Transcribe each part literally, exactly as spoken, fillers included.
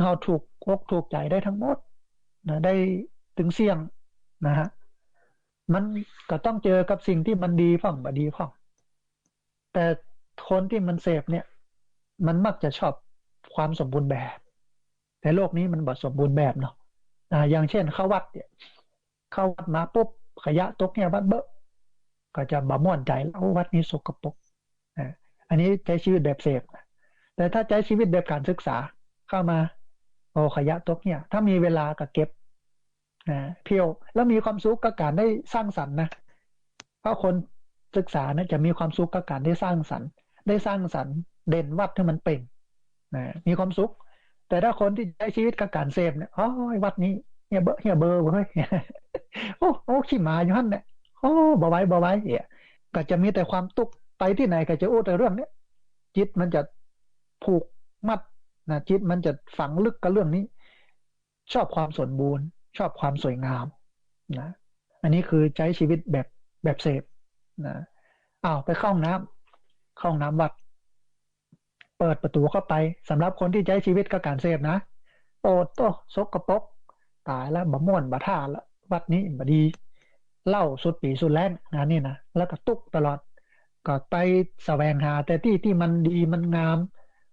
เฮาถูกอกถูกใจ๋ได้ตึงหมดนะ ได้ตึงเสี้ยงนะฮะ มันก็ต้องเจอกับสิ่งตี้มันดีพ่องบ่ดีพ่อง แต่คนตี้มันเสพเนี่ย มันมักจะชอบความสมบูรณ์แบบ แต่โลกนี้มันบ่สมบูรณ์แบบเนาะ อ่า อย่างเช่นเข้าวัดเนี่ย เข้าวัดมาปุ๊บ ขยะตกเหี้ยวัดเบ้อ ก็จะบ่ม่วนใจ๋แล้ว โอ้ วัดนี้สกปรก อ่า อันนี้ใจ๊ชีวิตแบบเสพนะ แต่ถ้าใจ๊ชีวิตแบบก๋านศึกษา เข้ามา โอ้ ขยะตกเหี้ย ถ้ามีเวลาก็เก็บ นะ เพี้ยว แล้วมีความสุขกับก๋านได้สร้างสรรค์นะ เพราะคนศึกษาเนี่ยจะมีความสุขกับก๋านได้สร้างสรรค์ ได้สร้างสรรค์ เด่นวัดหื้อมันเปล่ง นะ มีความสุข แต่ถ้าคนตี้ใจ๊ชีวิตกับก๋านเสพเนี่ย โอ้ย วัดนี้เหี้ยเบ้อ เหี้ยเบ้อเว้ย โอ้ โอ้ ขี้หมาอยู่หั้นเนี่ย โอ้ บ่ไหว บ่ไหวเนี่ย ก็จะมีแต่ความตุ๊กข์ ไปตี้ไหนก็จะอู้แต่เรื่องเนี้ย จิตมันจะผูกมัดนะ จิตมันจะฝังลึกกับเรื่องนี้ ชอบความสมบูรณ์ ชอบความสวยงามนะ อันนี้คือใจ๊ชีวิตแบบ แบบเสพนะ อ้าว ไปเข้าห้องน้ำ เข้าห้องน้ำวัด เปิดประตู๋เข้าไป สำหรับคนตี้ใจ๊ชีวิตกับก๋านเสพนะ โอ้โต สกปรก ต๋ายละ บ่ม่วนบ่ท่าละ วัดนี้บ่ดี เหล้าสุดปี่สุดแล้ง อันนี้นะ แล้วก็ตุ๊กข์ตลอด ก็ไปแสวงหาแต่ตี้ตี้มันดีมันงาม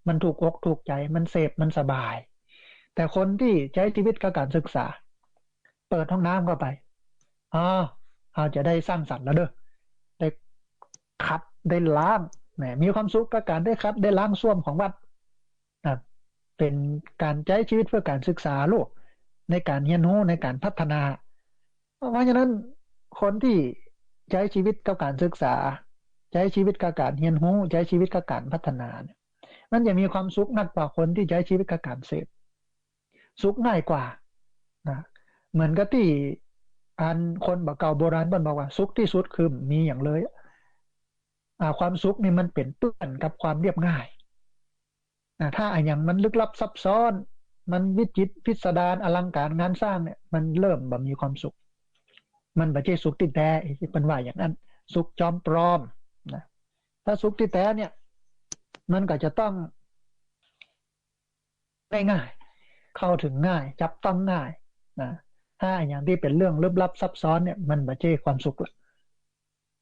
มันถูกอกถูกใจ๋ มันเสพ มันสบาย แต่คนตี้ใจ๊ชีวิตกับก๋านศึกษา เปิดห้องน้ำเข้าไป อ้าว เฮาจะได้สร้างสรรค์แล้วเด้อ ได้ขัด ได้ล้าง แหม มีความสุขกับก๋านได้ขัด ได้ล้างส้วมของวัด นะ เป๋นก๋านใจ๊ชีวิตเปื้อก๋านศึกษาลูก ในก๋านเฮียนฮู้ ในก๋านพัฒนา เพราะฉะนั้นคนตี้ใจ๊ชีวิตกับก๋านศึกษา ใจ๊ชีวิตกับก๋านเฮียนฮู้ ใจ๊ชีวิตกับก๋านพัฒนาเนี่ย มันจะมีความสุขนักกว่าคนตี้ใจ๊ชีวิตกับก๋านเสพ สุขง่ายกว่านะ เหมือนกับตี้อันคนบ่าเก่าโบราณเปิ้นบอกว่า สุขตี้สุดคือบ่มีหยังเลย อ่า ความสุขนี่มันเป๋นเปื้อนกับความเรียบง่ายนะ ถ้าอะหยังมันลึกลับซับซ้อน มันวิจิตรพิสดารอลังก๋านงานสร้างเนี่ย มันเริ่มบ่มีความสุข มันบ่ใจ้สุขตี้แต๊ เปิ้นว่าอย่างนั้น สุขจอมปลอมนะ ถ้าสุขตี้แต๊เนี่ย มันก็จะต้อง ง่ายๆ เข้าถึงง่าย จับต้องง่ายนะ ถ้าอะหยังตี้เป๋นเรื่องลึกลับซับซ้อนเนี่ย มันบ่ใจ้ความสุขละ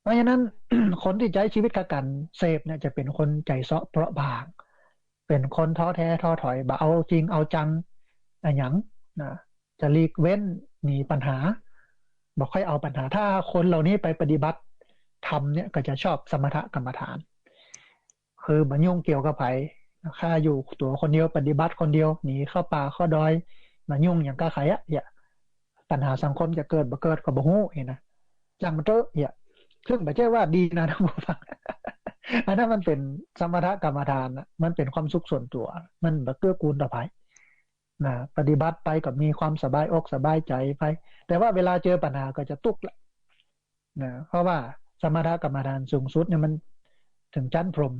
เพราะฉะนั้น คนตี้ใจ๊ชีวิตกับก๋านเสพเนี่ย จะเป๋นคนใจ๋เซาะเปราะบาง เป๋นคนท้อแท้ท้อถอย บ่เอาจริงเอาจังอะหยังนะ จะหลีกเว้นหนีปัญหา บ่ค่อยเอาปัญหา ถ้าคนเหล่านี้ไปปฏิบัติธรรมเนี่ย ก็จะชอบสมถกรรมฐาน คือบ่ยุ่งเกี่ยวกับใผ ข้าอยู่ตั๋วคนเดียว ปฏิบัติคนเดียว หนีเข้าป่าเข้าดอย บ่ยุ่งหยังกับใผอะ เหีย ปัญหาสังคมจะเกิดบ่เกิดก็บ่ฮู้ หั้นนะ จ้างมันเต๊อะ เหีย ซึ่งบ่ใจ้ว่าดีนะ ท่านผู้ฟัง อันนั้นมันเป๋นสมถกรรมฐานนะ มันเป๋นความสุขส่วนตั๋ว มันบ่เกื้อกูลต่อใผนะ ปฏิบัติไปก็มีความสบายอกสบายใจ๋ไป แต่ว่าเวลาเจอปัญหาก็จะตุ๊กข์ละนะ เพราะว่าสมถกรรมฐานสูงสุดเนี่ยมันถึงชั้นพรหม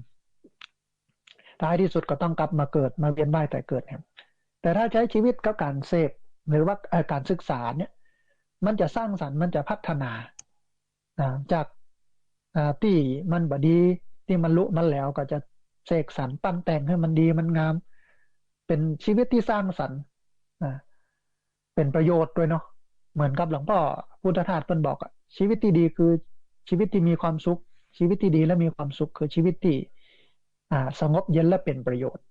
ท้ายตี้สุดก็ต้องกลับมาเกิด มาเวียนว่ายต๋ายเกิดเนี่ย แต่ถ้าใจ๊ชีวิตกับก๋านเสพ หรือว่า เอ่อ ก๋านศึกษาเนี่ย มันจะสร้างสรรค์ มันจะพัฒนานะ จาก อ่า ตี้มันบ่ดี ตี้มันลุมันแหลว ก็จะเสกสรรปั้นแต่งหื้อมันดีมันงาม เป๋นชีวิตตี้สร้างสรรค์นะ เป๋นประโยชน์ตวยเนาะ เหมือนกับหลวงป้อพุทธทาสเปิ้นบอกอะ ชีวิตตี้ดีคือชีวิตตี้มีความสุข ชีวิตตี้ดีและมีความสุขคือชีวิตตี้ อ่า สงบเย็นและเป๋นประโยชน์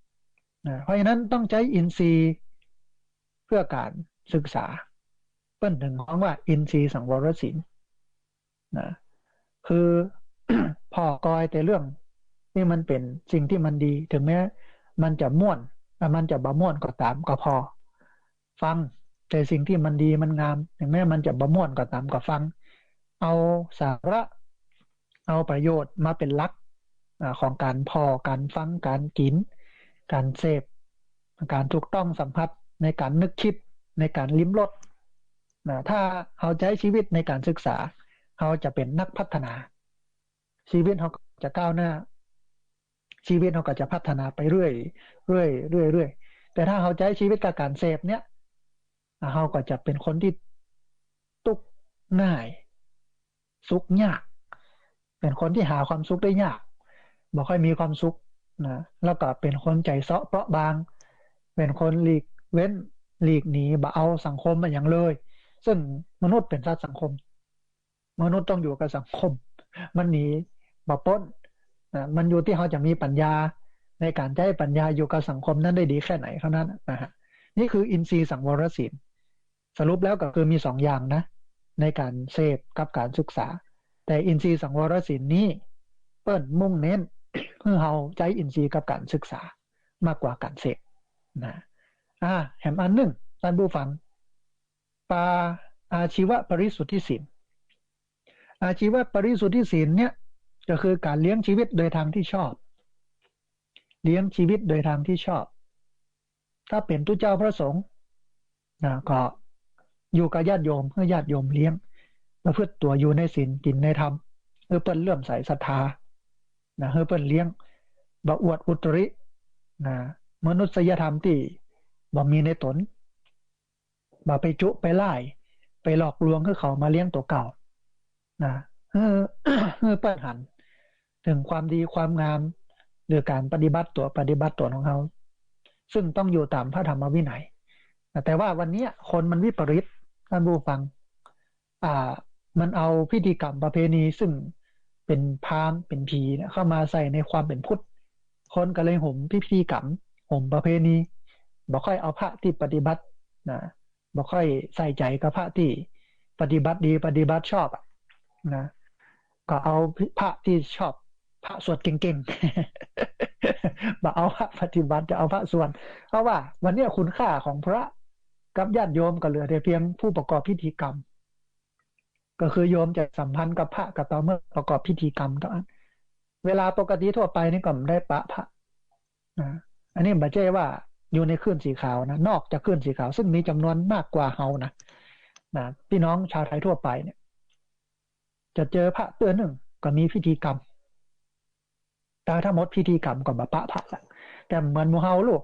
นะ เพราะฉะนั้นต้องใจ๊อินทรีย์เปื้อก๋านศึกษา เปิ้นถึงฮ้องว่าอินทรีย์สังวรศีลนะ คือ ผ่อกอยแต่เรื่องตี้มันเป๋นสิ่งตี้มันดี ถึงแม้มันจะม่วน อ่ะ มันจะบ่ม่วนก็ต๋ามก็ผ่อ ฟังแต่สิ่งตี้มันดีมันงาม ถึงแม้มันจะบ่ม่วนก็ต๋ามก็ฟัง เอาสาระ เอาประโยชน์มาเป๋นหลัก อ่า ของก๋านผ่อ ก๋านฟัง ก๋านกิ๋น ก๋านเสพ ก๋านถูกต้องสัมผัส ในก๋านนึกคิด ในก๋านลิ้มรสนะ ถ้าเฮาใจ๊ชีวิตในก๋านศึกษา เฮาจะเป๋นนักพัฒนา ชีวิตเฮาก็จะก้าวหน้า ชีวิตเฮาก็จะพัฒนาไปเรื่อย เรื่อย เรื่อย เรื่อย แต่ถ้าเฮาใจ๊ชีวิตกับก๋านเสพเนี่ย เฮาก็จะเป๋นคนตี้ตุ๊กข์ง่าย สุขยาก เป๋นคนตี้หาความสุขได้ยาก บ่ค่อยมีความสุขนะ แล้วก็เป๋นคนใจ๋เซาะเปราะบาง เป๋นคนหลีก เว้นหลีกหนี บ่เอาสังคมอะหยังเลย ซึ่งมนุษย์เป๋นสัตว์สังคม มนุษย์ต้องอยู่กับสังคม มันหนีบ่ป๊นนะ มันอยู่ตี้เฮาจะมีปัญญาในก๋านใจ๊ปัญญาอยู่กับสังคมนั้นได้ดีแค่ไหนเท่านั้นนะฮะ นี่คืออินทรีย์สังวรศีล สรุปแล้วก็คือมีสองอย่างนะ ในก๋านเสพกับก๋านศึกษา แต่อินทรีย์สังวรศีลนี้เปิ้นมุ่งเน้นหื้อเฮาใจ๊อินทรีย์กับก๋านศึกษามากกว่าก๋านเสพนะ อ่า แหมอันนึ่ง ต้านผู้ฟัง ปา อาชีวปริสุทธิศีล อาชีวปริสุทธิศีลเนี่ยก็คือก๋านเลี้ยงชีวิตโดยทางที่ชอบ เลี้ยงชีวิตโดยทางที่ชอบ ถ้าเป๋นตุ๊เจ้าพระสงฆ์นะ ก็อยู่กับญาติโยม หื้อญาติโยมเลี้ยง ประพฤติตั๋วอยู่ในศีล กิ๋นในธรรม หื้อเปิ้นเลื่อมใสศรัทธานะ หื้อเปิ้นเลี้ยง บ่อวดอุตรินะ มนุษยธรรมตี้บ่มีในต๋น บ่ไปจุไปล่าย ไปหลอกลวงหื้อเขามาเลี้ยงตั๋วเก่านะ หื้อ หื้อเปิ้นหันเถิงความดีความงาม หรือก๋านปฏิบัติตั๋วปฏิบัติต๋นของเฮา ซึ่งต้องอยู่ต๋ามพระธรรมวินัยนะ แต่ว่าวันเนี้ยคนมันวิปริต ต้านผู้ฟัง อ่า มันเอาพิธีกรรมประเพณีซึ่งเป๋นพราหมณ์เป๋นผีเนี่ยเข้ามาใส่ในความเป๋นพุทธ คนก็เลยหวงพิธีกรรม หวงประเพณี บ่ค่อยเอาพระตี้ปฏิบัตินะ บ่ค่อยใส่ใจ๋กับพระตี้ปฏิบัติดีปฏิบัติชอบอะนะ ก็เอาพระตี้ชอบ พระสวดเก่งๆ บ่เอาพระปฏิบัติ จะเอาพระสวด เพราะว่าวันเนี้ยคุณค่าของพระกับญาติโยมก็เหลือแต่เพียงผู้ประกอบพิธีกรรม ก็คือโยมจะสัมพันธ์กับพระก็ต่อเมื่อประกอบพิธีกรรมเต้าอั้น เวลาปกติทั่วไปนี่ก็บ่ได้ปะพระนะ อันนี้บ่ใจ้ว่าอยู่ในคลื่นสีขาวนะ นอกจากคลื่นสีขาว ซึ่งมีจ๋ำนวนมากกว่าเฮานะ นะ ปี้น้องชาวไทยทั่วไปเนี่ย จะเจอพระเตื้อนึ่งก็มีพิธีกรรม แต่ถ้าหมดพิธีกรรมก็บ่ปะพระละ แต่เหมือนหมู่เฮาลูก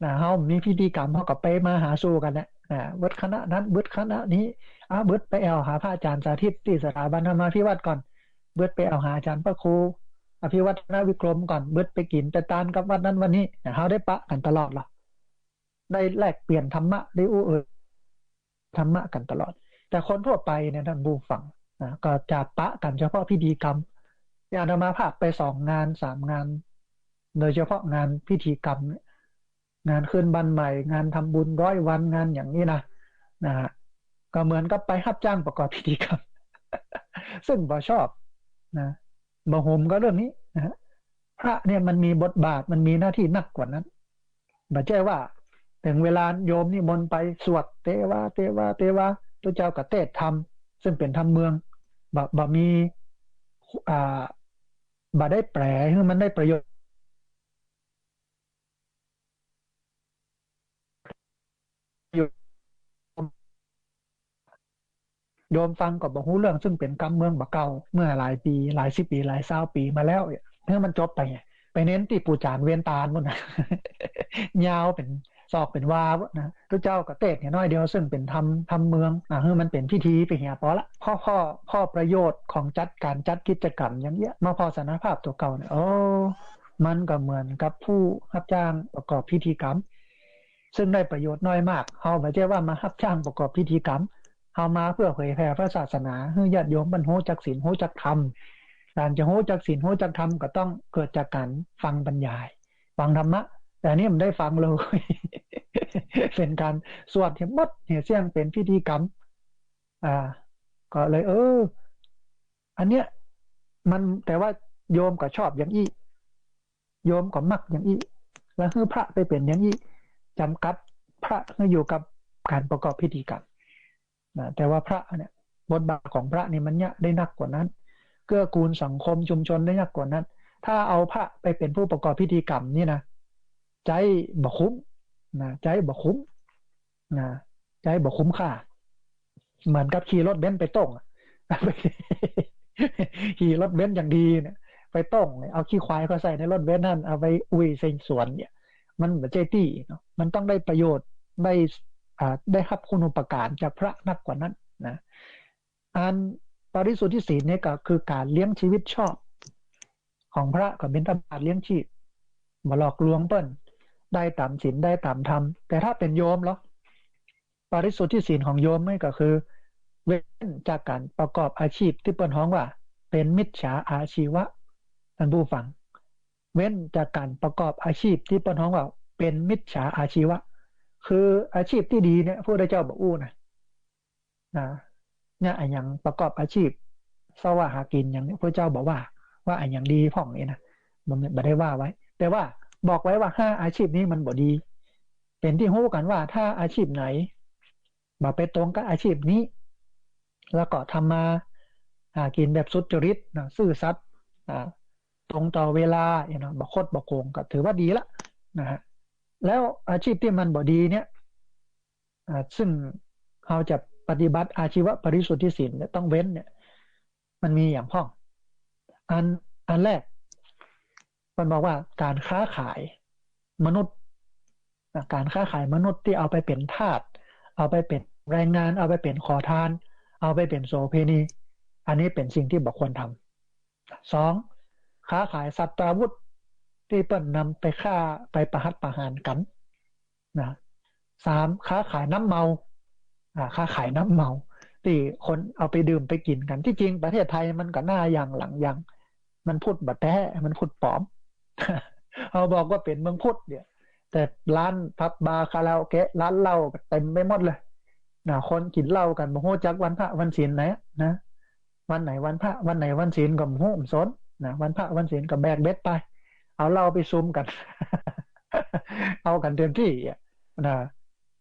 นะ เฮามีพิธีกรรม เฮาก็ไปมาหาสู่กั๋นแหละนะ เบิดคณะนั้น เบิดคณะนี้ อ่ะ เบิดไปแอ่วหาพระอาจ๋ารย์สาธิตตี้สถาบันธรรมาภิวัฒน์ก่อน เบิดไปแอ่วหาอาจ๋ารย์พระครูอภิวัฒนวิกรมก่อน เบิดไปกิ๋นไปตานกับวัดนั้นวัดนี้นะ เฮาได้ปะกั๋นตลอดละ ได้แลกเปลี่ยนธรรมะ ได้อู้เอ่ยธรรมะกั๋นตลอด แต่คนทั่วไปเนี่ย ต้านผู้ฟังนะ ก็จะปะกั๋นเฉพาะพิธีกรรม อย่างอาตมาภาพไปสองงานสามงาน โดยเฉพาะงานพิธีกรรมเนี่ย งานขึ้นบ้านใหม่ งานทำบุญร้อยวัน งานอย่างนี้นะ นะฮะ ก็เหมือนกับไปฮับจ้างประกอบพิธีกรรม ซึ่งบ่ชอบนะ บ่หวงกับเรื่องนี้นะฮะ พระเนี่ยมันมีบทบาท มันมีหน้าที่นักกว่านั้น บ่ใจ้ว่าเถิงเวลาโยมนิมนต์ไปสวดเตวา เตวา เตวา ตุ๊เจ้าก็เตสน์ธรรม ซึ่งเป๋นธรรมเมือง บ่ บ่มี อ่า บ่ได้แปลหื้อมันได้ประโยชน์ โยมฟังก็บ่ฮู้เรื่อง ซึ่งเป๋นกำเมืองบ่าเก่า เมื่อหลายปี๋ หลายสิบปี๋ หลายซาวปี๋มาแล้ว หื้อมันจบไป ไปเน้นตี้ปู่จ๋ารย์เวียนตาลปู้นนะ ยาวเป๋นศอกเป๋นวาปู้นนะ ตุ๊เจ้าก็เตสน์เหียน้อยเดียว ซึ่งเป๋นธรรม ธรรมเมือง อ่า หื้อมันเป๋นพิธีไปเหียปอละ ข้อ ข้อ ข้อประโยชน์ของจัด ก๋านจัดกิจกรรมอย่างเนี้ย มาผ่อสารภาพตั๋วเก่าเนี่ย โอ้ มันก็เหมือนกับผู้ฮับจ้างประกอบพิธีกรรม ซึ่งได้ประโยชน์น้อยมาก เฮาบ่ใจ้ว่ามาฮับจ้างประกอบพิธีกรรม เฮามาเพื่อเผยแผ่พระศาสนา หื้อญาติโยมเปิ้นฮู้จักศีล ฮู้จักธรรม ก๋านจะฮู้จักศีล ฮู้จักธรรม ก็ต้องเกิดจากก๋านฟังบรรยาย ฟังธรรมะ แต่อันนี้บ่ได้ฟังเลย เป๋นก๋านสวดเหียหมด เหียเสี้ยงเป๋นพิธีกรรม อ่า ก็เลย เออ อันเนี้ย มัน แต่ว่าโยมก็ชอบอย่างอี้ โยมก็มักอย่างอี้ แล้วหื้อพระไปเป๋นอย่างอี้ จ๋ำกัดพระหื้ออยู่กับก๋านประกอบพิธีกรรมนะ แต่ว่าพระเนี่ย บทบาทของพระนี่มันเยียะได้นักกว่านั้น เกื้อกูลสังคมชุมชนได้นักกว่านั้น ถ้าเอาพระไปเป๋นผู้ประกอบพิธีกรรมนี่นะ ใจ๊บ่คุ้มนะ ใจ๊บ่คุ้ม นะ ใจ๊บ่คุ้มค่า เหมือนกับขี่รถเบนซ์ไปต้งอะ ขี่รถเบนซ์อย่างดีเนี่ย ไปต้งเนี่ย เอาขี้ควายเข้าใส่ในรถเบนซ์หั้น เอาไปอุ้ยใส่สวนเนี่ย มันบ่ใจ้ตี้เนาะ มันต้องได้ประโยชน์ ได้ อ่า ได้ฮับคุณูปการจากพระนักกว่านั้นนะ อันปริสุทธิศีลเนี่ยก็คือก๋านเลี้ยงชีวิตชอบ ของพระก็บิณฑบาตเลี้ยงชีพ บ่หลอกลวงเปิ้น ได้ต๋ามศีล ได้ต๋ามธรรม แต่ถ้าเป๋นโยมเหรอ ปริสุทธิศีลของโยมนี่ก็คือ เว้นจากก๋านประกอบอาชีพตี้เปิ้นฮ้องว่าเป๋นมิจฉาอาชีวะ ต้านผู้ฟัง เว้นจากก๋านประกอบอาชีพตี้เปิ้นฮ้องว่าเป๋นมิจฉาอาชีวะ คืออาชีพตี้ดีเนี่ย พระพุทธเจ้าบ่อู้นะ นะ เนี่ย อะหยังประกอบอาชีพ เซาะหากิ๋นหยังเนี่ย พระเจ้าบ่ว่า ว่าอะหยังดีพ่องนี่นะ บ่ บ่ได้ว่าไว้ แต่ว่าบอกไว้ว่าห้าอาชีพนี้มันบ่ดี เป๋นตี้ฮู้กั๋นว่าถ้าอาชีพไหน บ่ไปตรงกับอาชีพนี้ แล้วก็ทำมาหากิ๋นแบบสุจริตนะ ซื่อสัตย์ อ่า ตรงต่อเวลาเนี่ยเนาะ บ่คดบ่โกง ก็ถือว่าดีละนะฮะ แล้วอาชีพตี้มันบ่ดีเนี่ย อ่า ซึ่งเฮาจะปฏิบัติอาชีวปริสุทธิศีลเนี่ย ต้องเว้นเนี่ย มันมีอะหยังพ่อง อัน อันแรก เปิ้นบอกว่าก๋านค้าขายมนุษย์ อ่ะ ก๋านค้าขายมนุษย์ตี้เอาไปเป๋นทาส เอาไปเป๋นแรงงาน เอาไปเป๋นขอทาน เอาไปเป๋นโสเภณี อันนี้เป๋นสิ่งตี้บ่ควรทำ สอง ค้าขายสัตราวุธ ตี้เปิ้นนำไปฆ่า ไปประหัตประหารกั๋นนะ สาม ค้าขายน้ำเมา อ่า ค้าขายน้ำเมา ตี้คนเอาไปดื่มไปกิ๋นกั๋น ตี้จริงประเทศไทยมันก็หน้าอย่างหลังอย่าง มันพุทธบ่แต๊ มันพุทธป๋อม เฮาบอกว่าเป๋นเมืองพุทธเนี่ย แต่ร้านผับบาร์คาราโอเกะ ร้านเหล้าก็เต็มไปหมดเลยนะ คนกิ๋นเหล้ากั๋น บ่ฮู้จักวันพระวันศีลไหนนะ วันไหนวันพระ วันไหนวันศีลก็บ่ฮู้ บ่สนนะ วันพระวันศีลก็แบกเบ็ดไป เอาเหล้าไปซุมกั๋น เอากั๋นเต็มตี้อะนะ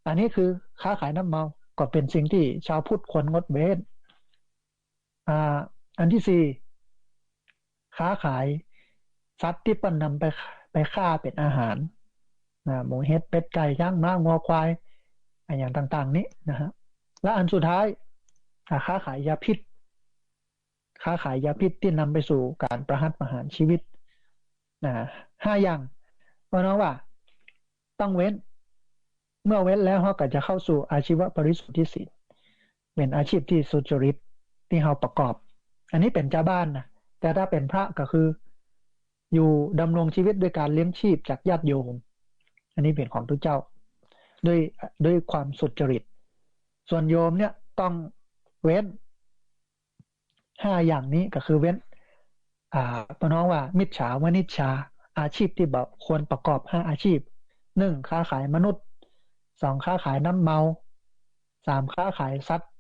อันนี้คือค้าขายน้ำเมา ก็เป๋นสิ่งตี้ชาวพุทธควรงดเว้น อ่า อันตี้สี่ ค้าขายสัตว์ตี้เปิ้นนำไป ไปฆ่าเป๋นอาหารนะ หมู เห็ด เป็ด ไก่ ช้าง ม้า งัว ควาย อะหยังต่างๆ นี้นะฮะ และอันสุดท้าย อ่า ค้าขายยาพิษ ค้าขายยาพิษตี้นำไปสู่ก๋านประหัตประหารชีวิตนะ ห้าอย่าง เปิ้นฮ้องว่าต้องเว้น เมื่อเว้นแล้วเฮาก็จะเข้าสู่อาชีวปริสุทธิศีล เป๋นอาชีพตี้สุจริตตี้เฮาประกอบ อันนี้เป๋นจาวบ้านนะ แต่ถ้าเป๋นพระก็คือ อยู่ดำรงชีวิตด้วยการเลี้ยงชีพจากญาติโยม อันนี้เป๋นของตุ๊เจ้า ด้วย ด้วยความสุจริต ส่วนโยมเนี่ยต้องเว้น ห้าอย่างนี้ก็คือเว้น อ่า เปิ้นฮ้องว่ามิจฉาวณิชชา อาชีพตี้บ่ควรประกอบห้าอาชีพ หนึ่ง ค้าขายมนุษย์ สอง ค้าขายน้ำเมา สาม ค้าขายสัตว์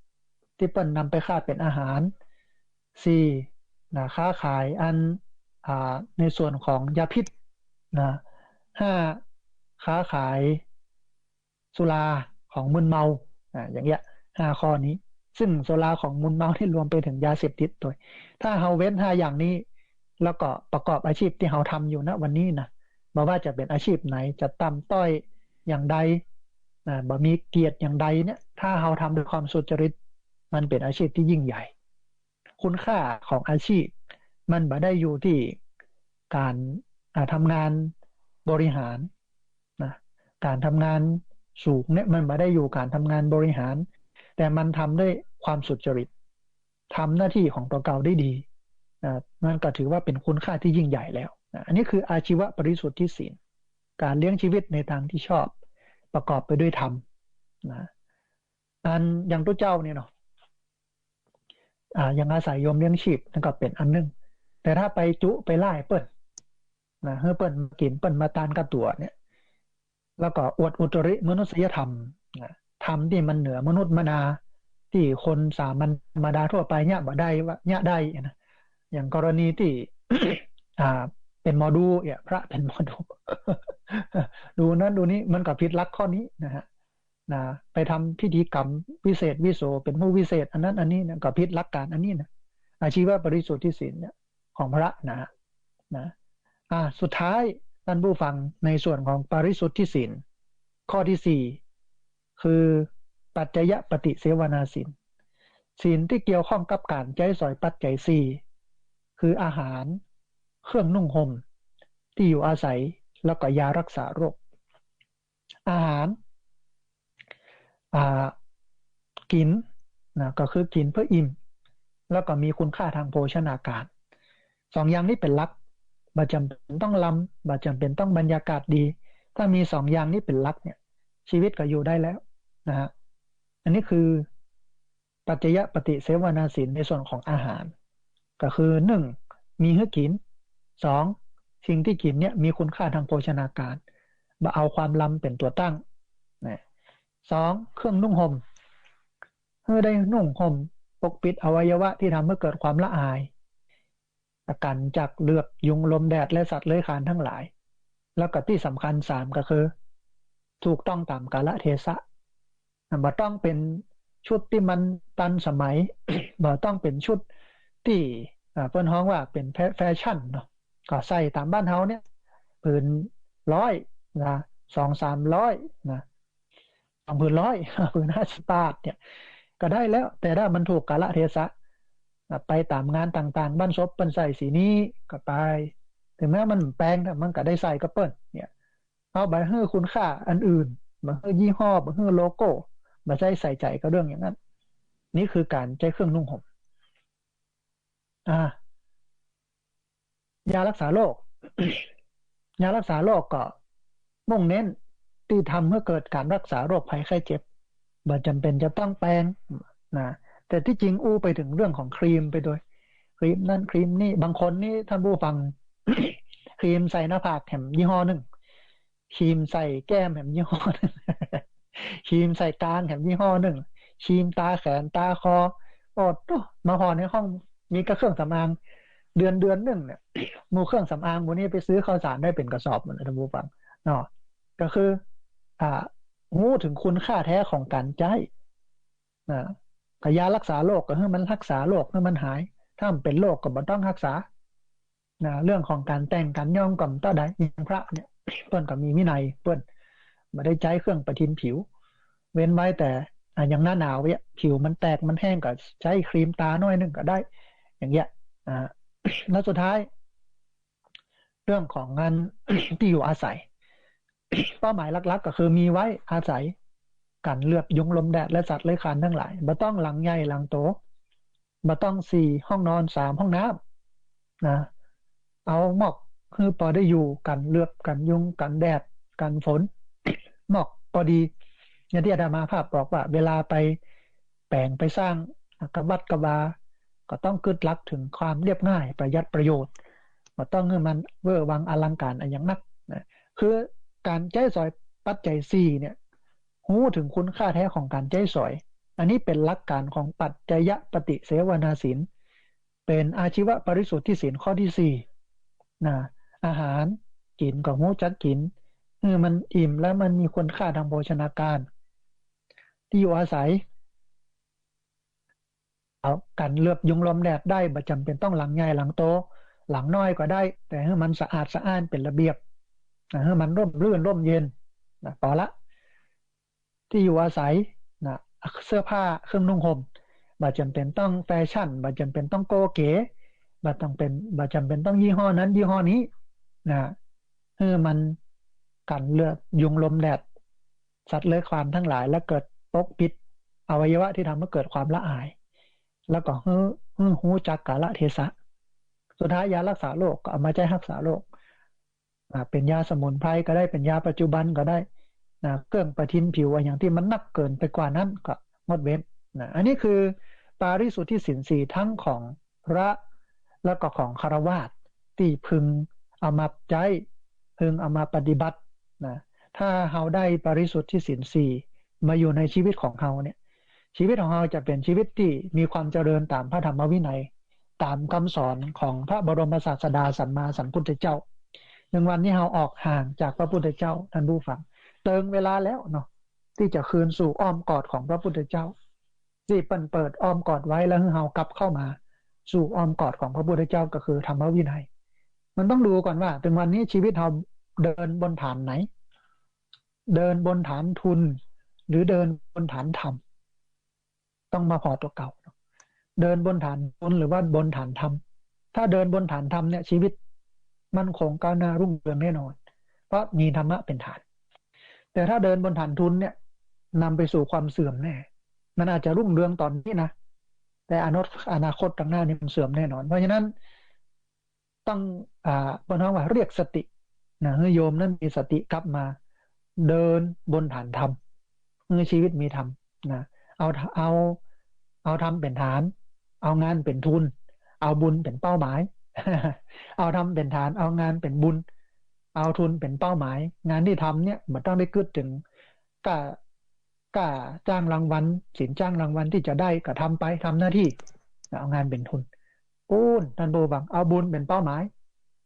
ตี้เปิ้นนำไปฆ่าเป๋นอาหาร สี่ นะ ค้าขายอัน อ่า ในส่วนของยาพิษนะ ห้า ค้าขาย สุราของมึนเมา อ่า อย่างเงี้ย ห้าข้อนี้ ซึ่งสุราของมึนเมานี่รวมไปถึงยาเสพติดด้วย ถ้าเฮาเว้นห้าอย่างนี้ แล้วก็ประกอบอาชีพตี้เฮาทำอยู่นะวันนี้นะ บ่ว่าจะเป๋นอาชีพไหน จะต่ำต้อยอย่างใดนะ บ่มีเกียรติอย่างใดเนี่ย ถ้าเฮาทำด้วยความสุจริต มันเป๋นอาชีพตี้ยิ่งใหญ่ คุณค่าของอาชีพ มันบ่ได้อยู่ตี้ก๋าน อ่า ทำงานบริหารนะ ก๋านทำงานสูงเนี่ย มันบ่ได้อยู่ก๋านทำงานบริหาร แต่มันทำด้วยความสุจริต ทำหน้าที่ของตั๋วเก่าได้ดีนะ มันก็ถือว่าเป๋นคุณค่าตี้ยิ่งใหญ่แล้วนะ อันนี้คืออาชีวปริสุทธิศีล ก๋านเลี้ยงชีวิตในตางตี้ชอบ ประกอบไปด้วยธรรมนะ อันอย่างตุ๊เจ้าเนี่ยเนาะ อ่า ยังอาศัยโยมเลี้ยงชีพ นั่นก็เป๋นอันนึ่ง แต่ถ้าไปจุไปไล่เปิ้นนะ หื้อเปิ้นมากิ๋น เปิ้นมาตานก้าตั๋วเนี่ย แล้วก็อวดอุตริมนุษยธรรมนะ ธรรมตี้มันเหนือมนุษย์มนา ตี้คนสามัญธรรมดาทั่วไปเยียะบ่ได้ว่าเยียะได้นะ อย่างกรณีตี้ อ่า เป๋นหมอดูเนี่ย พระเป๋นหมอดู ดูนั้นดูนี้ มันก็ผิดหลักข้อนี้นะฮะ นะ ไปทำพิธีกรรมวิเศษวิโส เป๋นผู้วิเศษ อันนั้นอันนี้เนี่ย ก็ผิดหลักการอันนี้นะ อาชีวปริสุทธิศีลเนี่ย ของพระนะ นะ อ่า สุดท้าย ต้านผู้ฟัง ในส่วนของปริสุทธิศีล ข้อตี้สี่ คือปัจจยปฏิเสวนาศีล ศีลตี้เกี่ยวข้องกับก๋านใจ๊สอยปัจจัยสี่ คืออาหาร เครื่องนุ่งห่ม ตี้อยู่อาศัย แล้วก็ยารักษาโรค อาหาร อ่า กิ๋นนะ ก็คือกิ๋นเพื่ออิ่ม แล้วก็มีคุณค่าทางโภชนาการ สองอย่างนี้เป๋นหลัก บ่จ๋ำเป๋นต้องลำ บ่จ๋ำเป๋นต้องบรรยากาศดี ถ้ามีสองอย่างนี้เป๋นหลักเนี่ย ชีวิตก็อยู่ได้แล้วนะฮะ อันนี้คือ ปัจจยปฏิเสวนาศีลในส่วนของอาหาร ก็คือหนึ่ง มีหื้อกิ๋น สอง สิ่งตี้กิ๋นเนี่ยมีคุณค่าทางโภชนาการ บ่เอาความลำเป๋นตั๋วตั้งนะ สอง เครื่องนุ่งห่ม หื้อได้นุ่งห่มปกปิดอวัยวะที่ทำให้เกิดความละอาย กั๋นจากเหลือบยุงลมแดดและสัตว์เลื้อยคลานทั้งหลาย แล้วก็ตี้สำคัญสามก็คือ ถูกต้องต๋ามกาลเทศะ บ่ต้องเป๋นชุดตี้มันตันสมัย บ่ต้องเป๋นชุดตี้ อ่า เปิ้นฮ้องว่าเป๋นแฟ- แฟชั่นเนาะ ก็ใส่ต๋ามบ้านเฮาเนี่ย ผืนร้อยนะ สองสามร้อยนะ สองผืนร้อย ผืนห้าสิบบาทเนี่ย ก็ได้แล้ว แต่ถ้ามันถูกกาลเทศะ อ่ะ ไปต๋ามงานต่างๆ บ้านศพเปิ้นใส่สีนี้ก็ไป ถึงแม้มันแปง แต่มันก็ได้ใส่กับเปิ้นเนี่ย เฮาบ่หื้อคุณค่าอันอื่น บ่หื้อยี่ห้อ บ่หื้อโลโก้ บ่ใจ้ใส่ใจ๋กับเรื่องอย่างนั้น นี่คือก๋านใจ๊เครื่องนุ่งห่ม อ่า ยารักษาโรค ยารักษาโรคก็มุ่งเน้นตี้ทำหื้อเกิดก๋านรักษาโรคภัยไข้เจ็บ บ่จ๋ำเป๋นจะต้องแปงนะ แต่ตี้จริงอู้ไปเถิงเรื่องของครีมไปโดย ครีมนั่นครีมนี่ บางคนนี่ต้านผู้ฟัง ครีมใส่หน้าผากแหมยี่ห้อนึ่ง ครีมใส่แก้มแหมยี่ห้อนึ่ง ครีมใส่กรางแหมยี่ห้อนึ่ง ครีมตาแขนตาคอ โอ้โห มาผ่อในห้องมีก้าเครื่องสำอาง เดือนเดือนนึ่งเนี่ย หมู่เครื่องสำอางหมู่นี้ไปซื้อข้าวสารได้เป๋นกระสอบหมดเลยต้านผู้ฟังเนาะ ก็คือ อ่า ฮู้เถิงคุณค่าแท้ของก๋านใจ๊นะ ก็ยารักษาโรคก็หื้อมันรักษาโรคหื้อมันหาย ถ้ามันเป๋นโรคก็บ่ต้องรักษานะ เรื่องของก๋านแต่งก๋านย้อมก็บ่ต้องได้ อย่างพระเนี่ย เปิ้นก็มีวินัย เปิ้นบ่ได้ใจ๊เครื่องประทินผิว เว้นไว้แต่ อ่า อย่างหน้าหนาวเนี่ย ผิวมันแตกมันแห้งก็ใจ๊ครีมตาหน้อยนึ่งก็ได้ อย่างเงี้ย อ่า แล้วสุดท้าย เรื่องของงาน ตี้อยู่อาศัย เป้าหมายหลักๆ ก็คือมีไว้อาศัย กั๋นเหลือบยุงลมแดดและสัตว์เลื้อยคลานทั้งหลาย บ่ต้องหลังใหญ่หลังโต บ่ต้องสี่ห้องนอนสามห้องน้ำนะ เอาหมอกหื้อปอได้อยู่ กั๋นเหลือบกั๋นยุงกั๋นแดดกั๋นฝน หมอกปอดี อย่างตี้อาตมาภาพบอกว่า เวลาไปแป๋งไปสร้างกะวัดกะวา ก็ต้องกึ๊ดหลักเถิงความเรียบง่ายประหยัดประโยชน์ บ่ต้องหื้อมันเวอร์วังอลังก๋ารอะหยังนักนะ คือก๋านใจ๊สอยปัจจัยสี่เนี่ย ฮู้เถิงคุณค่าแท้ของก๋านใจ๊สอย อันนี้เป๋นหลักก๋านของปัจจยปฏิเสวนาศีล เป๋นอาชีวปริสุทธิศีลข้อตี้สี่นะ อาหารกิ๋นก็ฮู้จักกิ๋น หื้อมันอิ่มและมันมีคุณค่าทางโภชนาการ ตี้อยู่อาศัย เอากั๋นเหลือบยุงลมแดดได้ บ่จ๋ำเป๋นต้องหลังใหญ่หลังโต หลังน้อยก็ได้ แต่หื้อมันสะอาดสะอ้านเป๋นระเบียบนะ หื้อมันร่มรื่นร่มเย็นนะ ปอละ ตี้อยู่อาศัยนะ เสื้อผ้าเครื่องนุ่งห่ม บ่จ๋ำเป๋นต้องแฟชั่น บ่จ๋ำเป๋นต้องโก้เก๋ บ่ต้องเป๋น บ่จ๋ำเป๋นต้องยี่ห้อนั้นยี่ห้อนี้นะ หื้อมันกั๋นเหลือบยุงลมแดด สัตว์เลื้อยคลานทั้งหลาย และเกิดปกปิดอวัยวะที่ทำให้เกิดความละอาย แล้วก็หื้อ หื้อฮู้จักกาลเทศะ สุดท้ายยารักษาโรคก็เอามาใจ๊รักษาโรค อ่า เป๋นยาสมุนไพรก็ได้ เป๋นยาปัจจุบันก็ได้นะ เครื่องประทินผิวอะหยังตี้มันนักเกินไปกว่านั้นก็งดเว้นนะ อันนี้คือปาริสุทธิศีลสี่ ทั้งของพระ แล้วก็ของฆราวาส ตี้พึงเอามาใจ๊ พึงเอามาปฏิบัตินะ ถ้าเฮาได้ปาริสุทธิศีลสี่ มาอยู่ในชีวิตของเฮาเนี่ย ชีวิตของเฮาจะเป๋นชีวิตตี้มีความเจริญต๋ามพระธรรมวินัย ต๋ามกำสอนของพระบรมศาสดาสัมมาสัมพุทธเจ้า เถิงวันนี้เฮาออกห่างจากพระพุทธเจ้า ต้านผู้ฟัง เติงเวลาแล้วเนาะ ตี้จะคืนสู่อ้อมกอดของพระพุทธเจ้า ตี้เปิ้นเปิดอ้อมกอดไว้ แล้วหื้อเฮากลับเข้ามาสู่อ้อมกอดของพระพุทธเจ้า ก็คือธรรมวินัย มันต้องดูก่อนว่า เถิงวันนี้ชีวิตเฮาเดินบนฐานไหน เดินบนฐานทุน หรือเดินบนฐานธรรม ต้องมาผ่อตั๋วเก่า เดินบนฐานทุนหรือว่าบนฐานธรรม ถ้าเดินบนฐานธรรมเนี่ย ชีวิตมั่นคงก้าวหน้ารุ่งเรืองแน่นอน เพราะมีธรรมะเป๋นฐาน แต่ถ้าเดินบนฐานทุนเนี่ย นำไปสู่ความเสื่อมแน่ มันอาจจะรุ่งเรืองต๋อนนี้นะ แต่อนา- อนาคตตางหน้านี่มันเสื่อมแน่นอน เพราะฉะนั้น ต้อง อ่า เปิ้นฮ้องว่าเรียกสติ นะ หื้อโยมนั้นมีสติกลับมาเดินบนฐานธรรม หื้อชีวิตมีธรรมนะ เอา เอา เอาธรรมเป๋นฐาน เอางานเป๋นทุน เอาบุญเป๋นเป้าหมาย เอาธรรมเป๋นฐาน เอางานเป๋นบุญ เอาทุนเป๋นเป้าหมาย งานตี้ทำเนี่ยบ่ต้องได้กึ๊ดเถิง ก้า ก้าจ้างรางวัล สินจ้างรางวัลตี้จะได้ก็ทำไป ทำหน้าตี้ เอางานเป๋นทุน ปู๊น ต้านผู้ฟัง เอาบุญเป๋นเป้าหมาย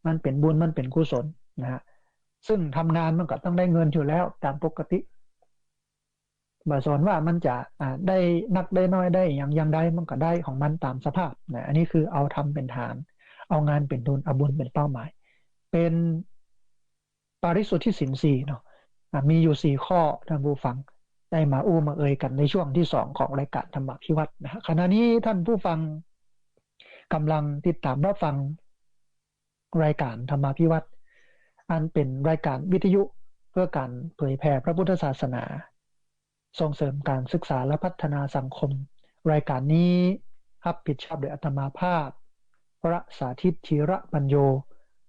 มันเป๋นบุญ มันเป๋นกุศลนะฮะ ซึ่งทำงานมันก็ต้องได้เงินอยู่แล้วต๋ามปกติ บ่สนว่ามันจะ อ่า ได้นักได้น้อย ได้หยังอย่างใด มันก็ได้ของมันต๋ามสภาพนะ อันนี้คือเอาธรรมเป๋นฐาน เอางานเป๋นทุน เอาบุญเป๋นเป้าหมาย เป๋นปริสุทธิศีลสี่เนาะ อ่า มีอยู่สี่ข้อ ต้านผู้ฟัง ได้มาอู้มาเอยกั๋นในช่วงตี้สองของรายก๋านธรรมาภิวัฒน์นะฮะ ขณะนี้ต้านผู้ฟังก่ำลังติดต๋ามรับฟัง รายก๋านธรรมาภิวัฒน์ อันเป๋นรายก๋านวิทยุเพื่อก๋านเผยแผ่พระพุทธศาสนา ส่งเสริมก๋านศึกษาและพัฒนาสังคม รายก๋านนี้ฮับผิดชอบโดยอาตมาภาพ พระสาธิต ธีระปัญโญ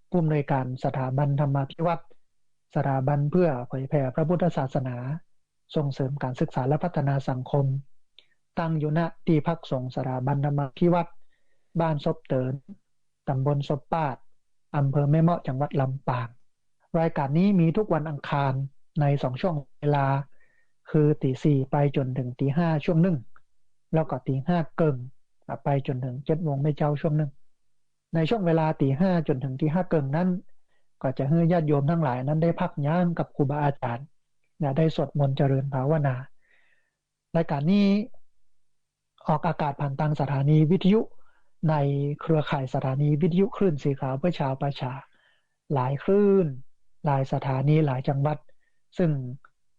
ผู้อำนวยก๋านสถาบันธรรมาภิวัฒน์ สถาบันเพื่อเผยแผ่พระพุทธศาสนา ส่งเสริมก๋านศึกษาและพัฒนาสังคม ตั้งอยู่ ณ ตี้พักสงฆ์สถาบันธรรมาภิวัฒน์ บ้านซบเติน ต๋ำบลซบปาด อำเภอแม่เมาะ จังหวัดลำปาง รายก๋านนี้มีทุกวันอังคารในสองช่วงเวลา คือตี๋สี่ไปจ๋นเถิงตี๋ห้าช่วงนึ่ง แล้วก็ตี๋ห้าเกิ่ง อ่ะ ไปจ๋นเถิงเจ็ดโมงแม่เจ๊าช่วงนึ่ง ในช่วงเวลาตี๋ห้าจ๋นเถิงตี๋ห้าเกิ่งนั้น ก็จะหื้อญาติโยมตังหลายนั้นได้พักยั้งกับครูบาอาจ๋ารย์ และได้สวดมนต์เจริญภาวนา รายก๋านนี้ออกอากาศผ่านตางสถานีวิทยุในเครือข่ายสถานีวิทยุคลื่นสีขาวเพื่อชาวป่าช้า หลายคลื่น หลายสถานี หลายจังหวัด ซึ่ง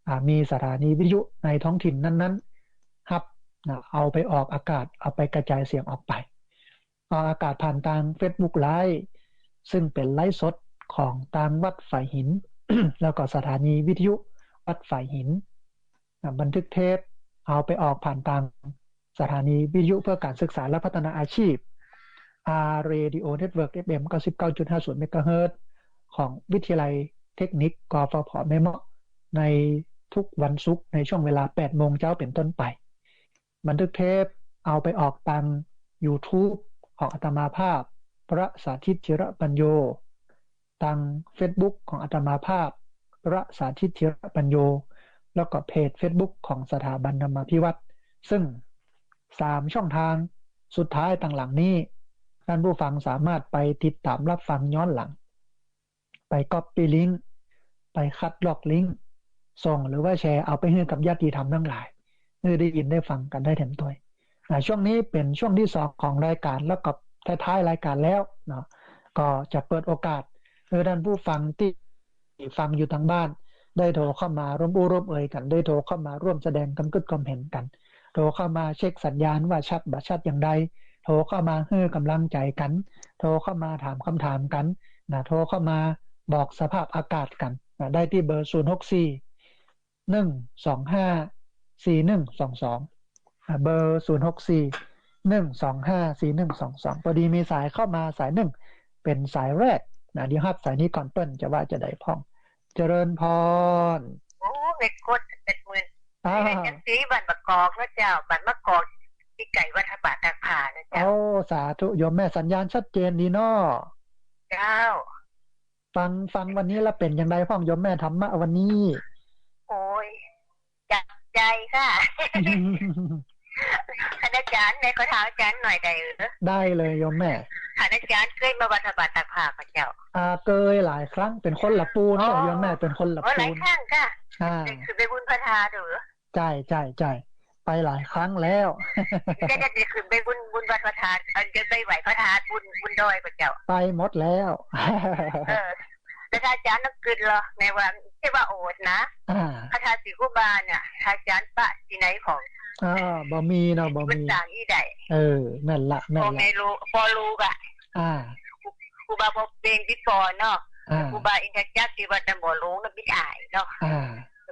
อ่า มีสถานีวิทยุในท้องถิ่นนั้นๆ ฮับนะ เอาไปออกอากาศ เอาไปกระจายเสียงออกไป ออกอากาศผ่านตางเฟซบุ๊กไลฟ์ ซึ่งเป๋นไลฟ์สดของตางวัดฝายหิน แล้วก็สถานีวิทยุวัดฝายหิน อ่า บันทึกเทปเอาไปออกผ่านตางสถานีวิทยุเพื่อก๋านศึกษาและพัฒนาอาชีพ อาร์ Radio Network เอฟ เอ็ม เก้าสิบเก้าจุดห้าศูนย์ เมกะเฮิรตซ์ ของวิทยาลัยเทคนิค กฟผ แม่เมาะ ในทุกวันศุกร์ในช่วงเวลาแปดโมงเจ๊าเป๋นต้นไป บันทึกเทปเอาไปออกตางยูทูบของอาตมาภาพ พระสาธิต ธีระปัญโญ ตางเฟซบุ๊กของอาตมาภาพ พระสาธิต ธีระปัญโญ แล้วก็เพจเฟซบุ๊กของสถาบันธรรมาภิวัฒน์ ซึ่งสามช่องทางสุดท้ายตางหลังนี้ ต้านผู้ฟังสามารถไปติดต๋ามรับฟังย้อนหลัง ไปก๊อปปี้ลิงก์ ไปคัดลอกลิงก์ ส่งหรือว่าแชร์เอาไปหื้อกับญาติธรรมตังหลาย หื้อได้ยินได้ฟังกั๋นได้แถมตวย อ่า ช่วงนี้เป๋นช่วงตี้สองของรายก๋าน แล้วก็ท้ายๆ รายก๋านแล้วเนาะ ก็จะเปิดโอกาสหื้อต้านผู้ฟังตี้ฟังอยู่ตางบ้าน ได้โทรเข้ามาร่วมอู้ร่วมเอยกั๋น ได้โทรเข้ามาร่วมแสดงกำกึ๊ดกำเห็นกั๋น โทรเข้ามาเช็คสัญญาณว่าชัดบ่ชัดอย่างใด โทรเข้ามาหื้อก๋ำลังใจ๋กั๋น โทรเข้ามาถามกำถามกั๋นนะ โทรเข้ามาบอกสภาพอากาศกั๋นนะ ได้ตี้เบอร์ ศูนย์หกสี่ หนึ่งสองห้า สี่หนึ่งสองสอง อ่า เบอร์ ศูนย์หกสี่ หนึ่งสองห้า สี่หนึ่งสองสอง พอดีมีสายเข้ามาสายนึ่ง เป๋นสายแรกนะ เดี๋ยวฮับสายนี้ก่อน เปิ้นจะว่าจะใดพ่อง เจริญพร โอ้ เม็ดกดเจ็ดหมื่น อ่า เจ็ดสิบ บ้านมะกอกนะเจ้า บ้านมะกอก ตี้ใก้วัดพระบาทตากผ้านะเจ้า โอ้ สาธุ โยมแม่ สัญญาณชัดเจนดีเนาะ เจ้า ฟัง ฟังวันนี้แล้วเป๋นอย่างใดพ่องโยมแม่ ธรรมะวันนี้ โอ้ย จับใจ๋ค่ะ อาจ๋ารย์ แม่ขอถามอาจ๋ารย์หน่อยได้เหรอ ได้เลยโยมแม่ อาจ๋ารย์เกยมาวัดพระบาทตากผ้าก่อเจ้า อ่า เกยหลายครั้ง เป๋นคนละปูน อ๋อ โยมแม่ เป๋นคนละปูน โอ้ หลายครั้งค่ะ อ่า เกยขึ้นไปบุญพระธาตุเหรอ ใจ้ ใจ้ ใจ้ ไปหลายครั้งแล้ว เกย เกยขึ้นไปบุญ บุญวัดพระธาตุ อันเกยไปไหว้พระธาตุ บุญ บุญดอยก่อเจ้า ไปหมดแล้ว เออ แต่ถ้าอาจ๋ารย์ต้องกึ๊ดเหรอ แม่ว่า เจ้าว่าโอดนะ อ่า พระธาตุตี้ครูบาเนี่ย ถ้าอาจ๋ารย์ปะตี้ไหนพ่อง อ่า บ่มีเนาะ บ่มี มันต่างอี้ใด เออ แม่นละ แม่นละ พ่อแม่ลูก พ่อลูกอะ อ่า ครูบาบ่อเป่งตี้ก่อนเนาะ อ่า ครูบาอินทจักรตี้วัดดอนบ่อหลวงนะ ปี้อ้ายเนาะ อ่า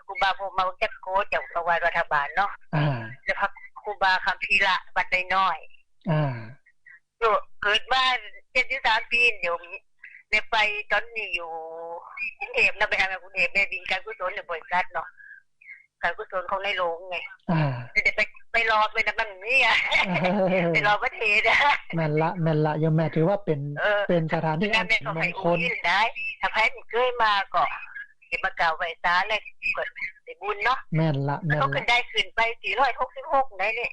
ครูบาพรหมจักโก เจ้าอาวาสวัดพระบาทเนาะ อ่า แล้วพระครูบาคัมภีระวัดดอยน้อย อ่า เกิดมาเจ็ดสิบสามปี เดี๋ยวนี้ไปต๋อนนี้อยู่ กรุงเทพฯนะ ไปหาแม่กรุงเทพฯ แม่วิ่งก๋านกุศลในบริษัทเนาะ ก๋านกุศลของในหลวงไง อ่า แต่ไป ไปรอบเลยนะ มันมีอะ ไปรอบประเทศอะ แม่นละ แม่นละ โยมแม่ ถือว่าเป๋น เออ เป๋นสถานที่อันเป๋นมงคล แม่ก็ไปอุทิศได้ ถ้าใผบ่เกยมาก็ เดี๋ยวมากราบไหว้สาแลก็ได้บุญเนาะ แม่นละ แม่นละ เขาขึ้นได้ขึ้นไปสี่ร้อยหกสิบหกได้เนี่ย